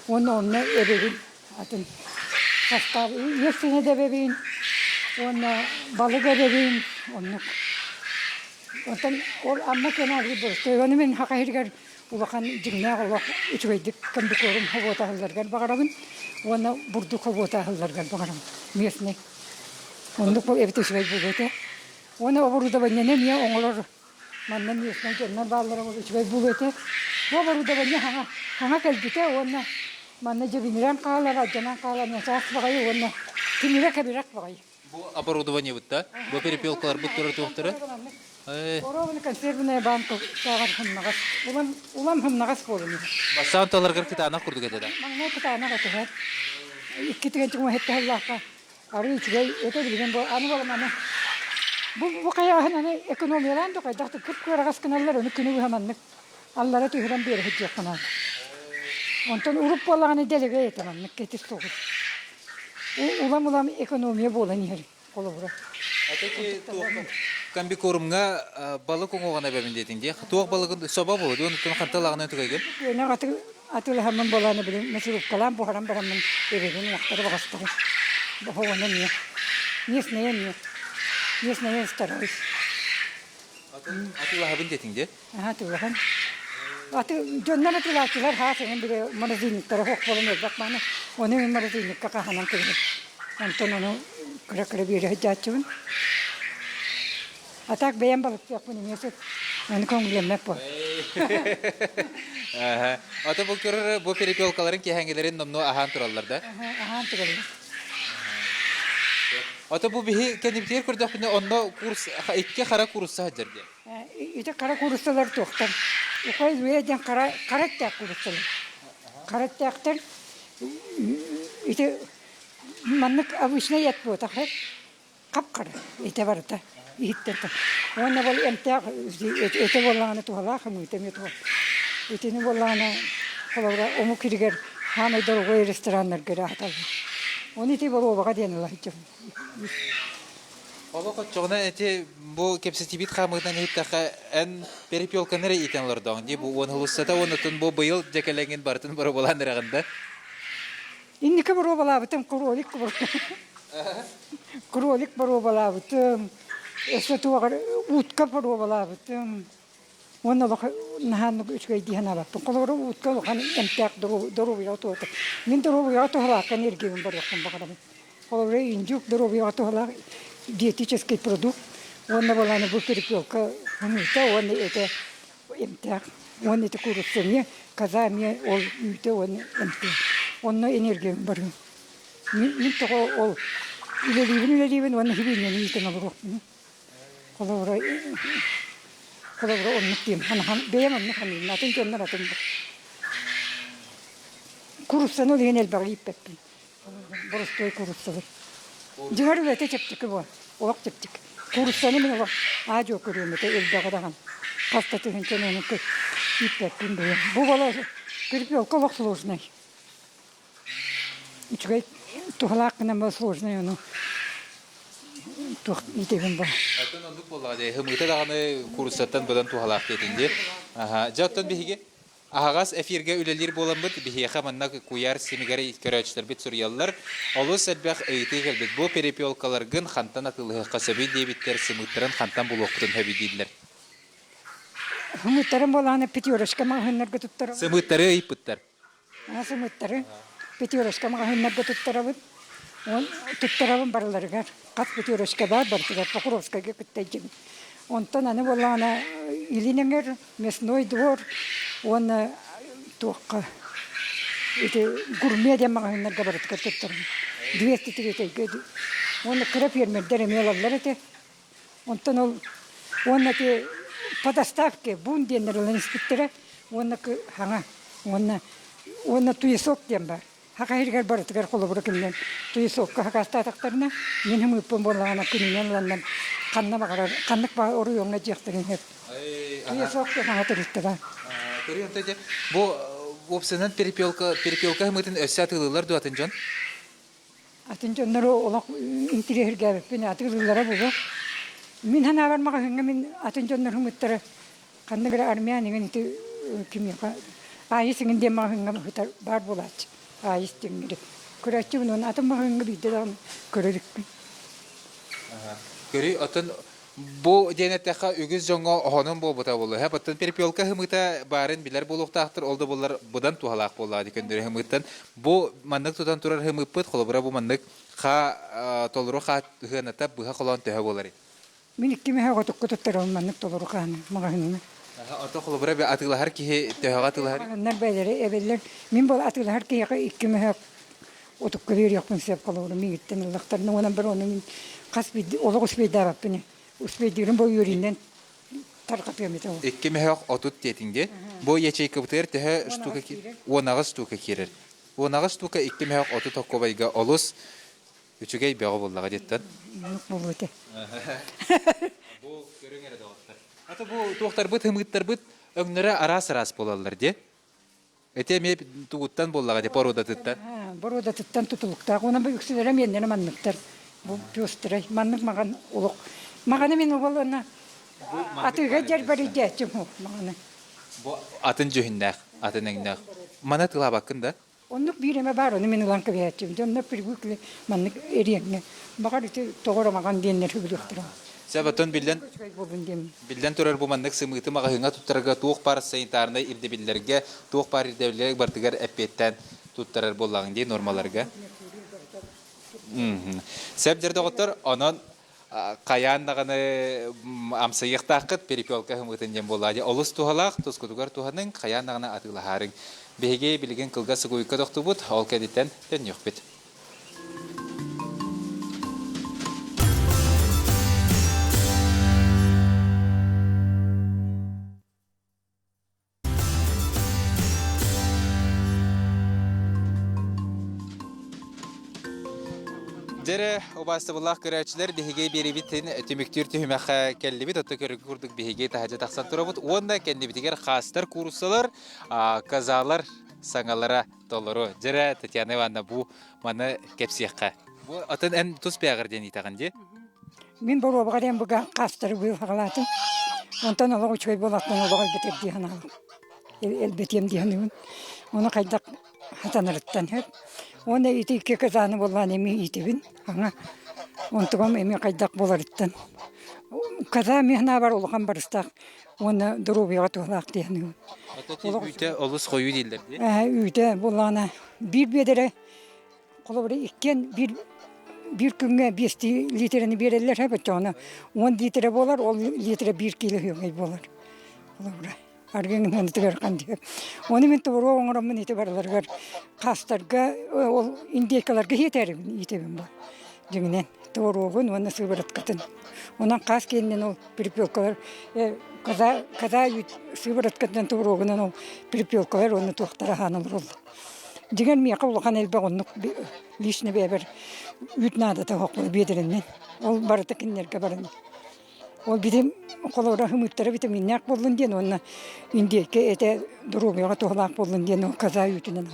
Уонна онно эбэбин атын састаап үөс да эбэбин уонна балык эбэбин оннук. Оттон ол Амма киэнэ аҕыйах боростуой. Ону мин Саха сиригэр улахан дьиҥнээх олох үчүгэйдик комбикорм собуота аһылларыгар баҕарабын уонна бурдук собуота аһылларыгар баҕарабын местный. Оннук эбит үчүгэй буолуо этэ. Уонна оборудованиены эмиэ оҥорор Манна местнай дьоннор бааллара үчүгэй буолуо этэ. Бу оборудование хаҥа, хаҥа кэлбитэ уонна манна дьэбинирэн хаалар, алдьанан хаалар начаас баҕайы уонна тимирэ кэбирэх баҕайы. Бу оборудованиебыт да? Бу перепелкаларбыт турар туохтара? Оруобуна консервная банка сааҕар хымнаҕас. Улам, улам хымнаҕас буолан иһэр. Бастаан таларгар кытаанах курдук этэ да? Маҥнай кытаанах этэ. Икки түгэн чуҥа хеттаһыллаахха Арыы үчүгэй өтө билигин бу аны буолан аны бу бу хайааһын аны экономиялаан да хайдах да кып-кыараҕас гыналлар ону күнү быһа маннык аллара түһэрэн биэрэ сылдьыахха наада. Онтон уруп буоллаҕына дэлэгэй этэ маннык кэтит соҕус. Улам-улам экономия буолан иһэр холобура. Аты комбикормҥа балык уҥуоҕун эбэбин диэтиҥ дии. Туох балыгын собо буолуо дуу, онтон хантан ылаҕын түгэйгин? Күөнэх аты Атыылаһаммын буолааны билин мясорубкалаан буһаран бараммын эбэбин уохтары баҕастары боһоҕону эмиэ местное эмиэ местное стараюсь. Атыылаһабын диэтиҥ дии? Аха атыылаһан. Аты дьоннор атыылааччылар хаас эҥин били морозильниктара суох буолан элбэх мааны ону мин морозильникка хаһанан кэбиһэбин. Онтон ону кыра-кыра биэрэ сылдьааччыбын. А так бэйэм балыктыахпын эмиэ сөп. Аны көҥүллэммэт буол. Ата бу көрөр бу перепелкаларын киһэҥилэрин номнуо аһаан тураллар да? Аһаан тураллар. Ата бу биһи кэннибитигэр көрдөхпүнэ онно курс икки хара курса сылдьар диэн. Ити хара кууруссалар туохтан? Укай үө диэн хара хара эттээх кууруссалар. Хара эттээхтэр ити маннык обычный эт буотах хап-хара этэ барыта иһиттэн уонна бол эмтээх этэ буоллаҕына туһалаах ымыыта эмиэ туһалаах итини буоллаҕына холобура омук иригэр хаамай дорогой рестораннарга эрэ аһаталлар оны ити боруобаҕа диэн ыла сылдьабын Олох оччоҕуна эти бу кэпсэтиибит хаамыытынан иһиттэххэ эн перепелканы эрэ иитэн олордоҕуҥ дии бу уон сыл уоннатын бу быйыл дьэкэлэҥин барытын боруобалаан эрэҕин да Инники боруобалаабытым кролик кролик боруобалаабытым, өссө туох эрэ утка боруобалаабытым уонна олох наһаа үчүгэй дии санаабаппын. Холобура, утка улахан эмтээх доруобуйаҕа туһата. Мин доруобуйаҕа туһалаахха энергиябын барыахпын баҕарабын. Холобура, индюк доруобуйаҕа туһалаах диетический продукт уонна балааны бу перепелка хомуута уонна этэ эмтээх уонна ити курусса эмиэ коза эмиэ ол үүтэ уонна эмтээх онно энергиям барыам мин тоҕо ол үлэлиибин үлэлиибин уонна хибиинньэни иитэн олоруохпун холобура холобура оннук диэм бэйэм оннук саныыбын атын дьоннор атын куруссаны ол иһин элбэҕи ииппэппин Боростуой кууруссалар. Дьиҥэр үлэтэ чэпчэки буол, олох чэпчэки. Кууруссаны мин олох аа-дьуо көрүөм этэ, элбэҕи даҕаны. Хас да тыһыынчаны ону ииппэппин бэйэм. Бу бола перепелка олох сложнай. Үчүгэй туһалаах гынан сложнай ону туох иитэбин бу. Оттон оннук буоллаҕа дии, ымыыта даҕаны кууруссаттан быдан туһалаах диэтиҥ дии. Аха, дьэ оттон биһиги Аһаҕас эфиргэ үлэлиир буоламмыт, биһиэхэ манна куйаар симигэр көрөөччүлэрбит суруйаллар. Олус элбэх ыйытыы кэлбит. Бу перепелкаларгын хантан атыылаһыахха сөбүй диэбиттэр, сымыыттарын хантан булуохпутун сөбүй дииллэр. Сымыыттарын буолааны пятерочка маҕаһыыннарга туттараллар. Сымыыттары ыйыппыттар. Сымыыттары. Пятерочка маҕаһыыннарга туттарабын. Он туттарабын барыларыгар. Хас пятерочка баар барытыгар Покровскайга кытта илдьэбин. Онтон аны буоллаҕына Илин Эҥэр, Мясной двор уонна туохха ити Гурме диэн маҕаһыыннарга барытыгар туттарабын. 203 Уонна кыра фермердэр эмиэ ылаллар этэ. Онтон ол уонна ити по доставке бун диэннэр ылан испиттэрэ уонна хаҥа уонна уонна туесок диэн баар. Хаха иһигэр барытыгар холобура кининэн туесокка хакаастаатахтарына мин ымыыппын буоллаҕына күнүнэн ыланнан ханна баҕарар ханнык баҕар оройуоҥҥа дьиэхтэрин сөп. Туесок диэн хаҥа тэрилтэ баар. Көрүөм дьэ бу уопсайынан перепелка перепелка ымыытын өссө атыылыыллар дуо атын дьон? Атын дьоннору олох интириэһиргээбиппин атыылыыллара буолуо. Мин санаабар маҕаһыыҥҥа мин атын дьоннор ымыттара ханнык эрэ армян иҥин ити кимиэхэ Аайыс иҥин диэн маҕаһыыҥҥа ыһытар баар буолааччы. Аайыс диэҥҥири. Көрөөччүбүн уонна атын маҕаһыыҥҥа биирдэ даҕаны көрө иликпин. Көрүй, оттон Бу диэн эттэххэ, үгүс дьоҥҥо оһонун буолбута буолуо. Һэ, оттон перепелка һымыыта баарын билэр буолуохтаахтар, ол да буоллар быдан туһалаах буоллаҕа дии көннөрү һымыыттан. Бу маннык тутан турар һымыыппыт, холобура бу маннык хаа толору хаа ыһыаната быһа холоон төһө буоларый? Мин икки мэһэ оҕотукку туттарабын маннык толору хааны маҕаһыыҥҥа. Ото холобура атыылаһар киһи төһөҕө атыылаһар? Маҕаһыыннар бэйэлэрэ эбэллэр. Мин бол атыылаһар киһиэхэ икки мөһөөк утукка биэриэхпин сөп холобура миигиттэн ыллахтарына уонна бір ону мин хас биирдии олох успейдаабаппын успейдиирим бу үөрүүнэн тарҕатыам этэ ол Икки мөһөөх 30 диэтиҥ дии. Бу ячейкабытыгар төһө штука 18 штука киирэр. 18 штука икки мөһөөх 30 оккобайга олус үчүгэй бөҕө буоллаҕа диэттэн. Оннук буолуо этэ. Бу көрүҥ эрэ доҕоттор. Ата бу туохтарбыт ымыыттарбыт өҥнөрө араас-араас буолаллар дии. Ити эмиэ тугуттан буоллаҕа дии, породатыттан? Боруодатыттан тутулуктаах. Уонна бу үксүлэрэ миэннэрэ манныктар. Бу пестрай. Маннык маҕан олох. Маҕаны мин убал уонна атыыга дьэрбэрийдээччим маҕаны. Бу атын дьүһүннээх, атын өҥнөөх. Маны тылаабаккын да? Оннук биир эмэ баар, ону мин ылан кэбиһээччим. Дьонно привыкли маннык эриэҥҥэ. Баҕар ити тоҕо маҕан диэннэр сөбүлүөхтэрэ. Сөп, оттон биллэн Биллэн турар, бу маннык сымыыты маҕаһыыҥҥа туттарарга туох баар санитарнай ирдэбиллэргэ, туох баар ирдэбиллэргэ барытыгар эппиэттээн туттарар буоллаҕыҥ дии нуормаларга. Сөп дьэр доҕоттор, онон хайаан даҕаны амсайыахтааххыт перепелка ымыытын диэн буоллаа дии. Олус туһалаах, тускутугар туһаныҥ, хайаан даҕаны атыылаһаарыҥ. Биһиги билигин кылгас сугуйка тохтубут, ол кэнниттэн төннүөхпүт. Дьэрэ, убаастабыллаах көрөөччүлэр, биһиги биэрибитин түмүктүүр түһүмэххэ кэллибит. Отто көрүгү курдук биһиги таһырдьа тахсан турабыт. Уонна кэннибитигэр хаастар, кууруссалар, казалар саҥалара толору. Дьэрэ, Татьяна Ивановна, бу маны кэпсиэххэ. Бу атын эн тус бэйэҕэр диэн итэҕин дии? Мин боруобаҕа диэн быга хаастары быыл хаҕалаатым. Онтон олох үчүгэй буолаттан олох элбэтэр дии санаабым. Элбэтиэм дии саныыбын. Ону хайдах хатанарыттан сөп. Уонна ити икки кытааны буоллаан эмиэ иитэбин. Аңа онтугам эмиэ хайдах буоларыттан. Каза эмиэ санаабар улахан барыстаах уонна доруобуйаҕа туһалаах дии саныыбын. Үүтэ олус хойуу дииллэр дии. Үүтэ буоллаҕына биир биэдэрэ холобура иккиэн биир биир күҥҥэ биэстии лиитэрэни биэрэллэр һэ баччаҕына 10 лиитэрэ буолар ол лиитэрэ биир киилэ үөҥэй буолар холобура аргыҥ ыһыанытыгар диэ ону мин творог оҥороммун ити барыларыгар хастарга ол индейкаларга иитэрибин иитэбин бу дьиҥинэн творогун уонна сывороткатын онон хаас киэнинэн ол перепелкалар коза коза сывороткатынан творогунан ол перепелкалар уонна туохтара аһаан олороллор Дьиҥэр миэхэ улахан элбэх оннук лично бэйэбэр үүт наадата суох биэдэрэннэн. Ол барыта кинилэргэ баран. Ол битим холобура ымыыттара витаминнээх буоллун диэн уонна индейкэ этэ доруобуйаҕа туһалаах буоллун диэн ол коза үүтүнэн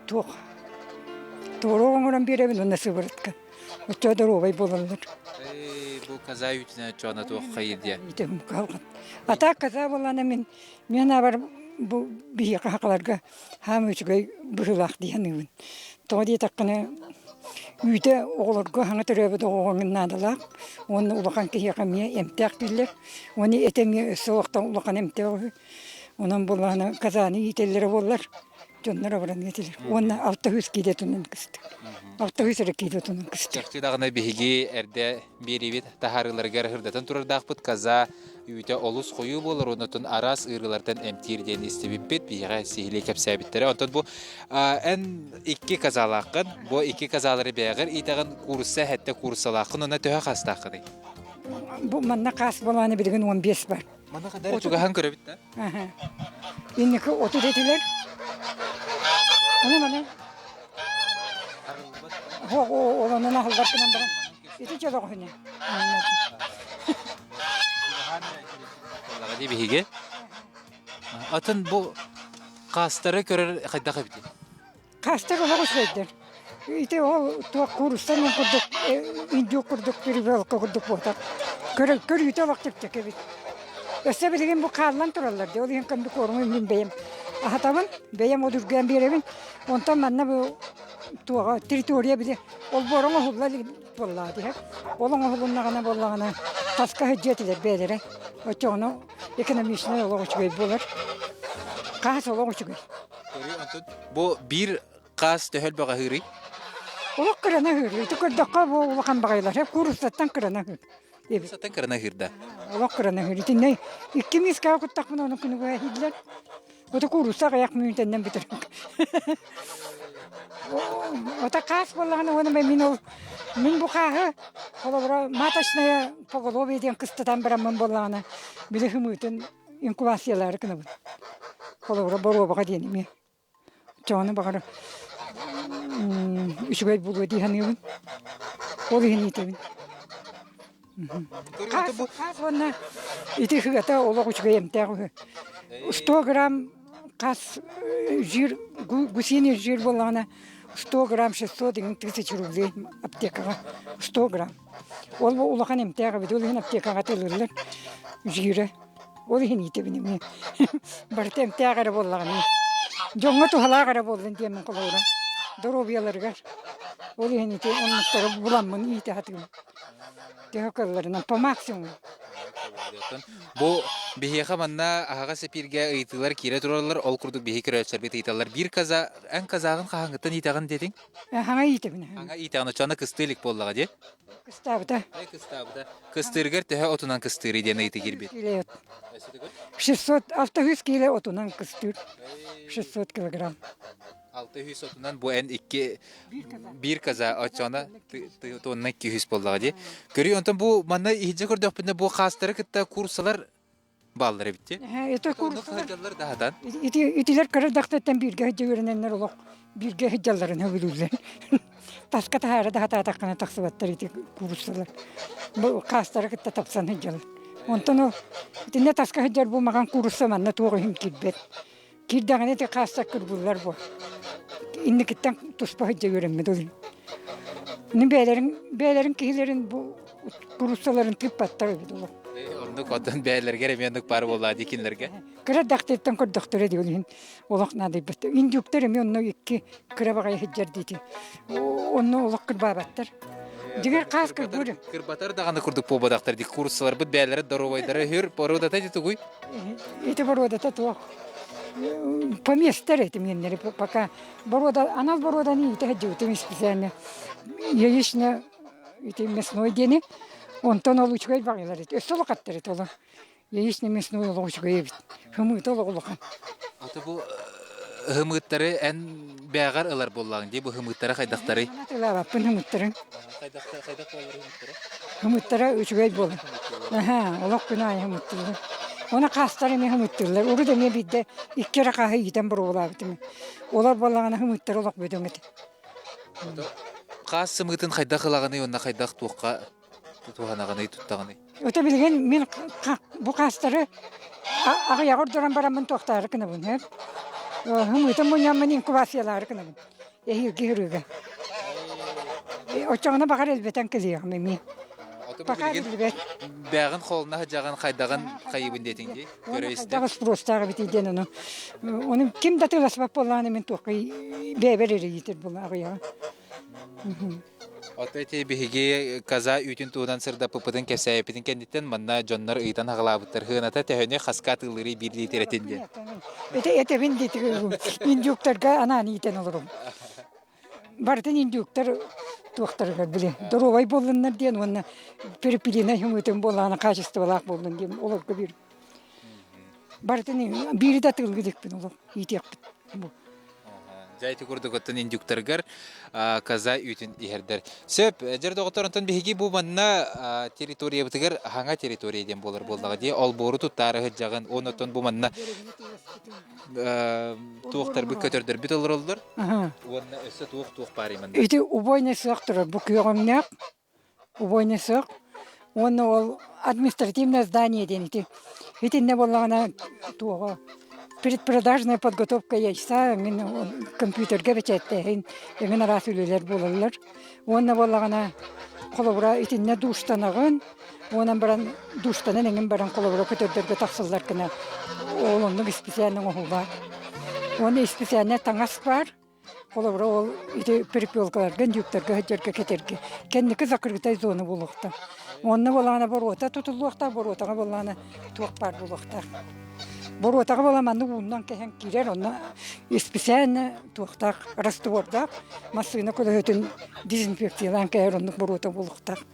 туох творог оҥорон биэрэбин уонна сыворотка. Оччо доруобай буолаллар. Бу коза үүтүнэн оччоҕуна туох хайыр диэ? А так коза буоллаҕына мин Мин абар бу биһиэхэ сахаларга хаам үчүгэй быһыылаах дии саныыбын. Тоҕо диэтэххинэ үүтэ оҕолорго саҥа төрөөбүт оҕоҕо наадалаах уонна улахан киһиэхэ эмиэ эмтээх дииллэр. Уонна этэ эмиэ өссө олохтон улахан эмтээх үһү. Онон буоллаҕына казаны иитэллэрэ буоллар. Дьоннор абыран этилэр. Уонна 600 киилэ отунан кыстык. 600 эрэ киилэ отунан кыстык. Чахчы даҕаны биһиги эрдэ биэриибит таһаарыыларыгар ырдатан турардаахпыт коза үүтэ олус хойуу буолар оннотун араас ыарыылартан эмтиир диэн истибиппит биһиэхэ сиһилии кэпсээбиттэрэ. Онтон бу эн икки козалааххын, бу икки козалары бэйэҕэр иитэҕин куурусса эһэттэ кууруссалааххын уонна төһө хастааххыный? Бу манна хаас буолааны билигин 15 бар. Манна хадары чугаһан көрөбүт да? Инники 30 этилэр. Аны маны Олонун аһыллар гынан баран ити дьолоҕуһуна. Дии биһиги. Атын бу хаастары көрөр хайдах эбитий? Хаастар олох үчүгэйдэр. Ити ол туох куурусса мин курдук индюк курдук перевелка курдук буотах. Көрө көрүүтэ олох чэпчэки эбит. Өссө билигин бу хааллан тураллар дии. Ол иһин комбикорму мин бэйэм аһатабын, бэйэм ол үргээн биэрэбин. Онтон манна бу туоҕа территория били олбуора оҥоһулла илик буоллаҕа дии. Ол оҥоһулуннаҕына буоллаҕына таска сылдьыа этилэр бэйэлэрэ. Оччоҕуна экономичнай олох үчүгэй буолар. Хаас олох үчүгэй. Бу биир хаас төһө элбэх аһыырый? Олох кыраны аһыыр. Ити көрдөххө бу улахан баҕайылар. Кууруссаттан кыраны аһыыр. Кууруссаттан кыраны аһыыр да? Олох кыраны аһыыр. Итиннэ икки миискэҕэ куттахпына ону күнүгү аһыыллар. Ото куурусса аҕыйах мүнүүтэннэн бүтэр. Ото хаас буоллаҕына уонна мин ол мин бу хааһы холобура маточная поголовье диэн кыстатан бараммын буоллаҕына били хымыытын инкубациялаары гынабын. Холобура боруобаҕа диэн эмиэ. Чоҕону баҕар үчүгэй буолуо дии саныыбын. Ол иһин иитэбин. Хаас уонна ити сыата олох үчүгэй эмтээх үһү. 100 грамм хас жир гусиный жир буоллаҕына 100 грамм 600 деген тысяч рублей аптекаҕа 100 грамм. Ол улахан эмтээх эбит, ол иһин аптекаҕа атыылыыллар жирэ. Ол иһин иитэбин эмиэ. Барыта эмтээх эрэ буоллаҕына. Дьоҥҥо туһалаах эрэ буоллун диэммин холобура. Доруобуйаларыгар. Ол иһин ити оннуктары буламмын иитэ сатыыбын. Төһө кыалларынан по максимуму. Бу биһиэхэ манна аһаҕас эпииргэ ыйытыылар киирэ тураллар. Ол курдук биһи көрөөччүлэрбит ыйыталлар. Биир каза, эн казаҕын хаһааҥҥыттан иитэҕин диэтиҥ? Хаҥа иитэбин. Хаҥа иитэҕин, оччоҕуна кыстыы илик буоллаҕа дии? Кыстаабыта. Кыстаабыта. Кыстыырыгар төһө отунан кыстыырый диэн ыйытыы киирбит. 600, 600 киилэ отунан кыстыыр. 600 килограмм. 600 отунан бу эн икки биир каза оччоҕуна тонна 200 буоллаҕа дии. Көрүй, онтон бу манна иһирдьэ көрдөхпүнэ бу хаастары кытта курсалар бааллар эбит дии. Это курсалар даһатан. Ити итилер кыра дахтаттан бииргэ сылдьа үөрэнэннэр олох бииргэ сылдьалларын сөбүлүүллэр. Таска таһаара да хатаатаххына тахсыбаттар ити кууруссалар. Бу хаастары кытта тапсан сылдьаллар. Онтон ол итиннэ таска сылдьар бу маҕан куурусса манна туох иһин киирбэт. Киирдэҕинэ ити хаастар кырбыыллар буо. Инникиттэн туспа сылдьа үөрэммит ол. Ини бэйэлэрин бэйэлэрин киһилэрин бу кууруссаларын тыыппаттар эбит олох. Оннук оттон бэйэлэригэр эмиэ оннук баар буоллаа дии кинилэргэ. Кыра дахтыттан көрдөхтөрө дии ол иһин олох наадыйбат. Индюктар эмиэ онно икки кыра баҕайы сылдьар диити. Онно олох кырбаабаттар. Дьиҥэр хаас кырбыыр. Кырбатар даҕаны курдук буолбатахтар дии курсаларбыт бэйэлэрэ доруобайдара үһүр боруодата ити тугуй? Ити боруодата туох. Поместер этим миэннэри пока боруода анал боруоданы иитэ сылдьыбытым специально яичня ити мясной диэни онтон ол үчүгэй баҕайылар ити өссө улахаттар ити оло Яичный мясной олох үчүгэй эбит. Хымыыта олох улахан. Аты бу хымыыттары эн бээҕэр ылар буоллаҕыҥ дии бу хымыыттара хайдахтарый? Атыылаабаппын хымыттарын. Хайдах хайдах буолар хымыттара? Хымыттара үчүгэй буолар. Аха, олох күн аайы хымыттыыллар. Оны хаастар эмиэ хымыттыыллар. Урут эмиэ биирдэ икки эрэ хааһы иитэн боруобалаабытым. Олор буоллаҕына хымыттара олох бөдөҥ этэ. Хаас сымыытын хайдах ылаҕыный уонна хайдах туохха туһанаҕыный туттаҕыный? Ото билигин мин бу хаастары аҕыйаҕы ордорон бараммын туохтаары гынабын һэ. Хымыытын мунньаммын инкубациялаары гынабын. Эһиилги ырыыга. Оччоҕуна баҕар элбэтэн кэлиэҕим эмиэ. Пока биллибэт. Бэҕин холуна сыдьаҕын хайдаҕын хайыбын диэтиҥ дии. Көрө истэ. Хайдах спростаах эбитий диэн ону. Ону ким да тыласпат буоллаҕына мин туохха бэйэбэр эрэ иитэр буолла аҕыйаҕы. Ото ити биһиги коза үүтүн туһунан сырдаппыппытын кэпсээбиппитин кэнниттэн манна дьоннор ыйытан аҕалаабыттар сыаната төһөнү хаска атыылыырый биир лиитирэтин диэн. Ити этэбин диэтик индюктарга анаан иитэн олорум. Барытын индюктар туохтарыгар били доруобай буоллуннар диэн уонна перепелиная хымыытын буоллаҕына качестволаах буоллун диэн олорго биир. Барытын биири да атыылыы иликпин олох иитиэхпит бу. Дьэ ити курдук оттон индюктарыгар коза үүтүн иһэрдэр. Сөп, дьэр доҕоттор, онтон биһиги бу манна территориябытыгар хаҥа территория диэн буолар буоллаҕа дии. Олбуору туттаары сылдьаҕын, уонна оттон бу манна туохтарбыт көтөрдөрбүт олороллор. Уонна өссө туох-туох баарый манна? Ити убойный сыах турар бу күөҕүҥнээх убойный сыах уонна ол административное здание диэн ити. Итиннэ буоллаҕына туоҕа предпродажная подготовка яйца эҥин компьютерга бэчээттээһин эҥин араас үлэлэр буолаллар. Уонна буоллаҕына холобура итиннэ дууштанаҕын уонан баран дууштанан эҥин баран холобура көтөрдөргө тахсаллар гына ол оннук исписээн оҥоһуулаах. Уонна исписээнэ таҥас баар. Холобура ол ити перепелкаларга, индюктарга сылдьарга кэтэргэ. Кэнники закрытай зона буолуохтаах. Онно буоллаҕына боруота тутуллуохтаах, боруотаҕа буоллаҕына туох баар буолуохтаах. Боруотаҕа буолан маннык ууннан кэһэн киирэр, онно исписээнэ туохтаах раствордаах массыына көлөһөтүн дезинфекциялаан кэһэр оннук боруота буолуохтаах.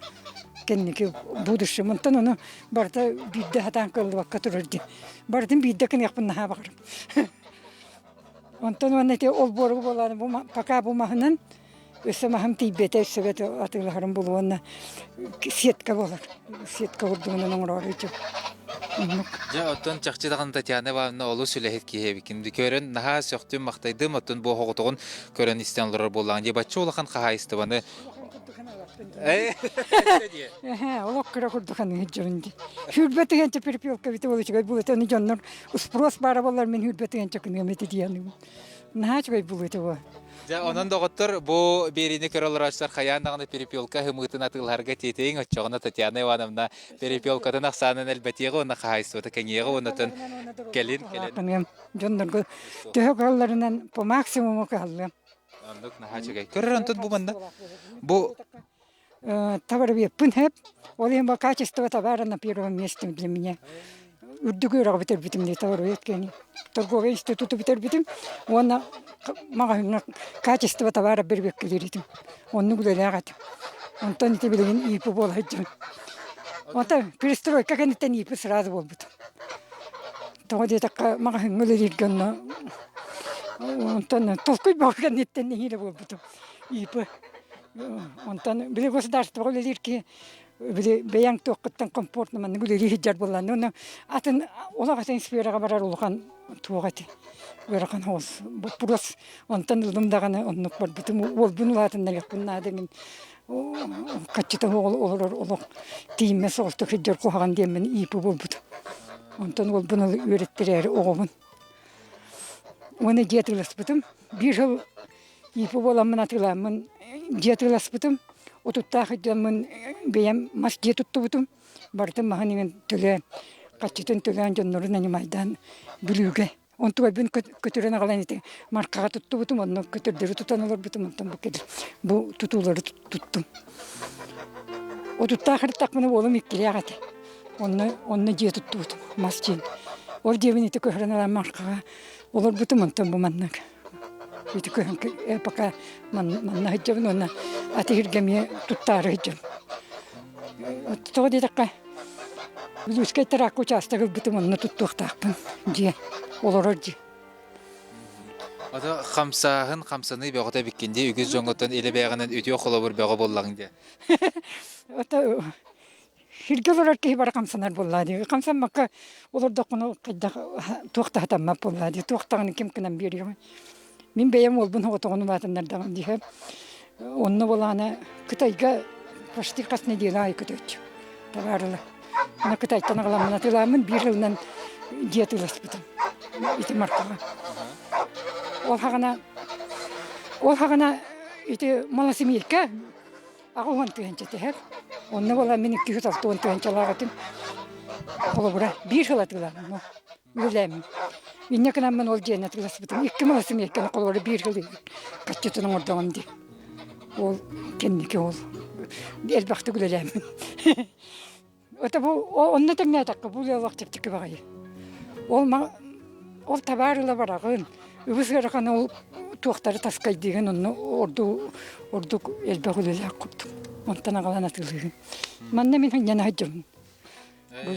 Кэнники будущем. Онтон ону барыта биирдэ сатаан кыаллыбакка турар дии. Барытын биирдэ гыныахпын наһаа баҕарабын. Онтон уонна ити олбуору буолаары бу пока бу маһынан өссө маһым тиийбэтэ өссө атыылаһарым буолуо уонна сетка буолар. Сетка курдугунан оҥороору Оннук. Дьэ, оттон чахчы даҕаны Татьяна Ивановна олус үлэһит киһи эбиккин. Көрөн наһаа сөхтүм, махтайдым, оттон бу оҕотоҕун көрөн истэн олорор буоллаҕын дии. Бачча улахан хаһаайыстыбаны Олох кыра курдук аныһыт дьон дии. Хүрбэ тыһыынча перепелка бите ол үчүгэй буолуо аны дьоннор спрос баара буоллар мин хүрбэ тыһыынча кыныам этэ диэн. Наһаа үчүгэй буолуо этэ буо. Дьэ, онон доҕоттор, бу биэриини көрө олорооччулар хайаан даҕаны перепелка ымыытын атыылаһарга тиэтэйиҥ, оччоҕуна Татьяна Ивановна перепелкатын ахсаанын элбэтиэҕэ уонна хаһаайыстыбата кэҥиэҕэ уонна кэлин кэлин. Дьоннорго төһө кыалларынан по максимуму кыһаллыам. Оннук наһаа үчүгэй. Көрөр онтон бу манна бу Товароведпын хэп. Ол иһин бу качество товара на первом месте для меня. Үрдүк үөрэҕи бүтэрбитим дии товаровед киһини. Торговый институту бүтэрбитим уонна маҕаһыыҥҥа качество товара бэрбиэккэлиир этим. Оннук үлэлээх этим. Онтон ити билигин ИП буола сылдьабын. Онтон перестройка кэнниттэн ИП сразу буолбут. Тоҕо диэтэххэ маҕаһыыҥҥа үлэлииргэ онно онтон толкуй бөҕө кэнниттэн нэһиилэ буолбутум. ИП. Онтон били государствоҕа үлэлиир киһи били бэйэҥ туоххуттан комфортно маннык үлэлии сылдьар буоллаҕына уонна атын олох атын сфераҕа барар улахан туох этэ ыарахан соҕус боппуруос онтон ыллым даҕаны оннук барбытым уолбун улаатыннарыахпын наада мин хаччыта олорор олох тиийиммэт соҕустук сылдьар куһаҕан диэммин ИП буолбутум онтон уолбун үөрэттэрээри оҕобун уонна дьиэ атыыласпытым биир сыл ИП буоламмын атыылааммын дьиэ атыыласпытым. Утуттаах дьоммун бэйэм мас дьиэ туттубутум. Барытын маһын иҥин төлөөн, хаччытын төлөөн дьоннорун анимайдаан Бүлүүгэ. Онтубайбын көтүрэн аҕалан ити маркаҕа туттубутум, онно көтөрдөрү тутан олорбутум, онтон бу бу тутуулары туттум. Отуттаах ырыттахпына уолум иккилээх этэ. Онно онно дьиэ туттубутум, мас дьиэ. Ол дьиэбин ити көһөрөн ылан маркаҕа олорбутум, онтон бу маннык Ити күһүн пока манна сылдьабын уонна атыһырга эмиэ туттаары сылдьабын. Тоҕо диэтэххэ, Вилюйскай тракка учаастак ылбытым онно туттуохтаахпын дьиэ, олорор дьиэ. Ото хамсааһын, хамсаныы бөҕөтө эбиккин дии, үгүс дьоҥҥуттан илэ бэйэҕинэн үтүө холобур бөҕө буоллаҕыҥ дии. Ото Сиргэ олорор киһи бары хамсанар буоллаа дии. Хамсаммакка олордоххуна хайдах туох да сатаммат буоллаа дии. Туох даҕаны ким гынан биэриэҕэй. Мин бэйэм уолбун оҕотоҕун улаатыннардаҕым дии. Онно буолаана Кытайга почти хас неделя аайы көтөөччү табаарыла. Аны Кытайтан аҕаламмын атыылааммын биир сылынан дьиэ атыыласпытым. Ити маркаҕа. Ол хаҕана ол хаҕана ити малосемейка 80 тыһыынча түһэр. Онно буолан мин 260 тыһыынчалаах этим. Холобура, биир сыл атыылаабым. Үлэлээммин. Инньэ гынаммын ол дьиэни атыыласпытым. Икки малосемейканы холобура биир сыл хаччытын оҥордоҕум дии. Ол кэнники ол элбэхтик үлэлээммин. Это бу онно тэҥнээтэххэ бу үлэ олох чэпчэки баҕайы. Ол ол табаар ыла бараҕын, үгүс ыарахан ол туохтары таскайдыыгын онно ордук ордук элбэх үлэлээх курдук. Онтон аҕалан атыылыыгын. Манна мин сынньана сылдьабын. Бу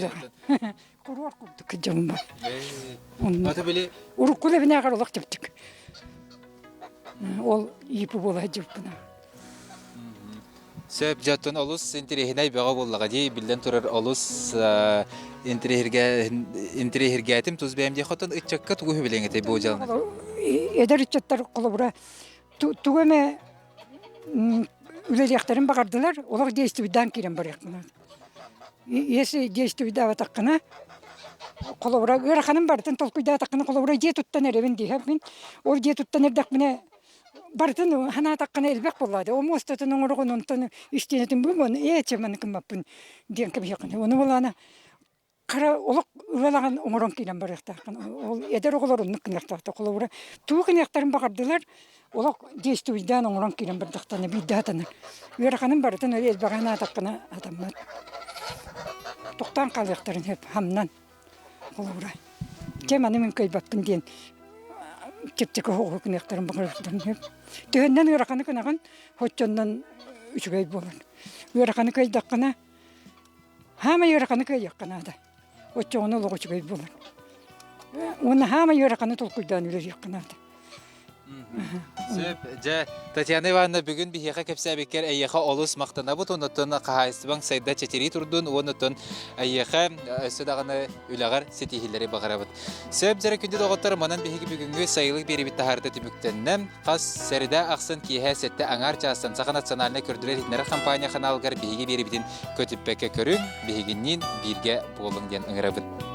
Куруор курдук кыдьабын бар. Онно били урукку лэбинээҕэр олох чэпчэки. Ол иипи буола сылдьыбыппына. Сөп, дьэ, олус интэриэһинэй бөҕө буоллаҕа дии. Биллэн турар, олус интэриэһиргээтим тус бэйэм диэх хотон ыччакка тугу үһүбүлэҥ этэй бу дьыаланы? Эдэр ыччаттар холобура тугу эмэ үлэлиэхтэрин баҕардылар, олох действуйдаан киирэн барыаххына. Если действуйдаабатаххына, холобура ыараханын барытын толкуйдаатаххына, холобура дьиэ туттан эрэбин диэхпин, ол дьиэ туттан эрдэхпинэ барытын санаатаххына элбэх буоллаады. Ол муостатын оҥороҕун, онтон истиэнэтин булуон, ээ, чэ маны гыммаппын диэн кэбиһиэххин. Ону булаана хара олох ыалаҕын оҥорон киирэн барыахтааххын. Ол эдэр оҕолор оннук гыныахтаахтар. Холобура, тугу гыныахтарын баҕардылар, олох действуйдаан оҥорон киирэн бардахтарына биирдэ сатанар. Ыараханын барытын элбэҕи санаатаххына сатаммат. Тохтоон хаалыахтарын сөп, хамнан. Холобура, дьэ маны мин кыайбаппын диэн чэпчэки оһоҕу гыныахтарын баҕарыахтарын сөп. Төһөннөн ыараханы гынаҕын, оччоннон үчүгэй буолар. Ыараханы кыайдаххына, Хаамай ыараханы кыайыахха наада. Оччоҕуна олох үчүгэй буолар. Уонна хаамай ыараханы толкуйдаан үлэлиэххэ наада. Сөп. Дьэ, Татьяна Ивановна, бүгүн биһиэхэ кэпсээбиккэр эйиэхэ олус махтанабыт. Оннуттан хаһаайыстыбаҥ сайда чэчирии турдун, уоннуттан эйиэхэ өссө даҕаны үлэҕэр ситиһиилэри баҕарабыт. Сөп, дьэрэ күндү доҕоттор, манан биһиги бүгүҥҥү сайылык биэриибит таһаарыта түмүктэннэ. Хас сэридэ ахсын киэһэ сэттэ аҥаар чаастан Саха национальнай көрдөрөр-иһитиннэрэр компания ханаалыгар биһиги биэрибитин көтүппэккэ көрүҥ, биһигинниин бииргэ буолуҥ диэн ыҥырабын.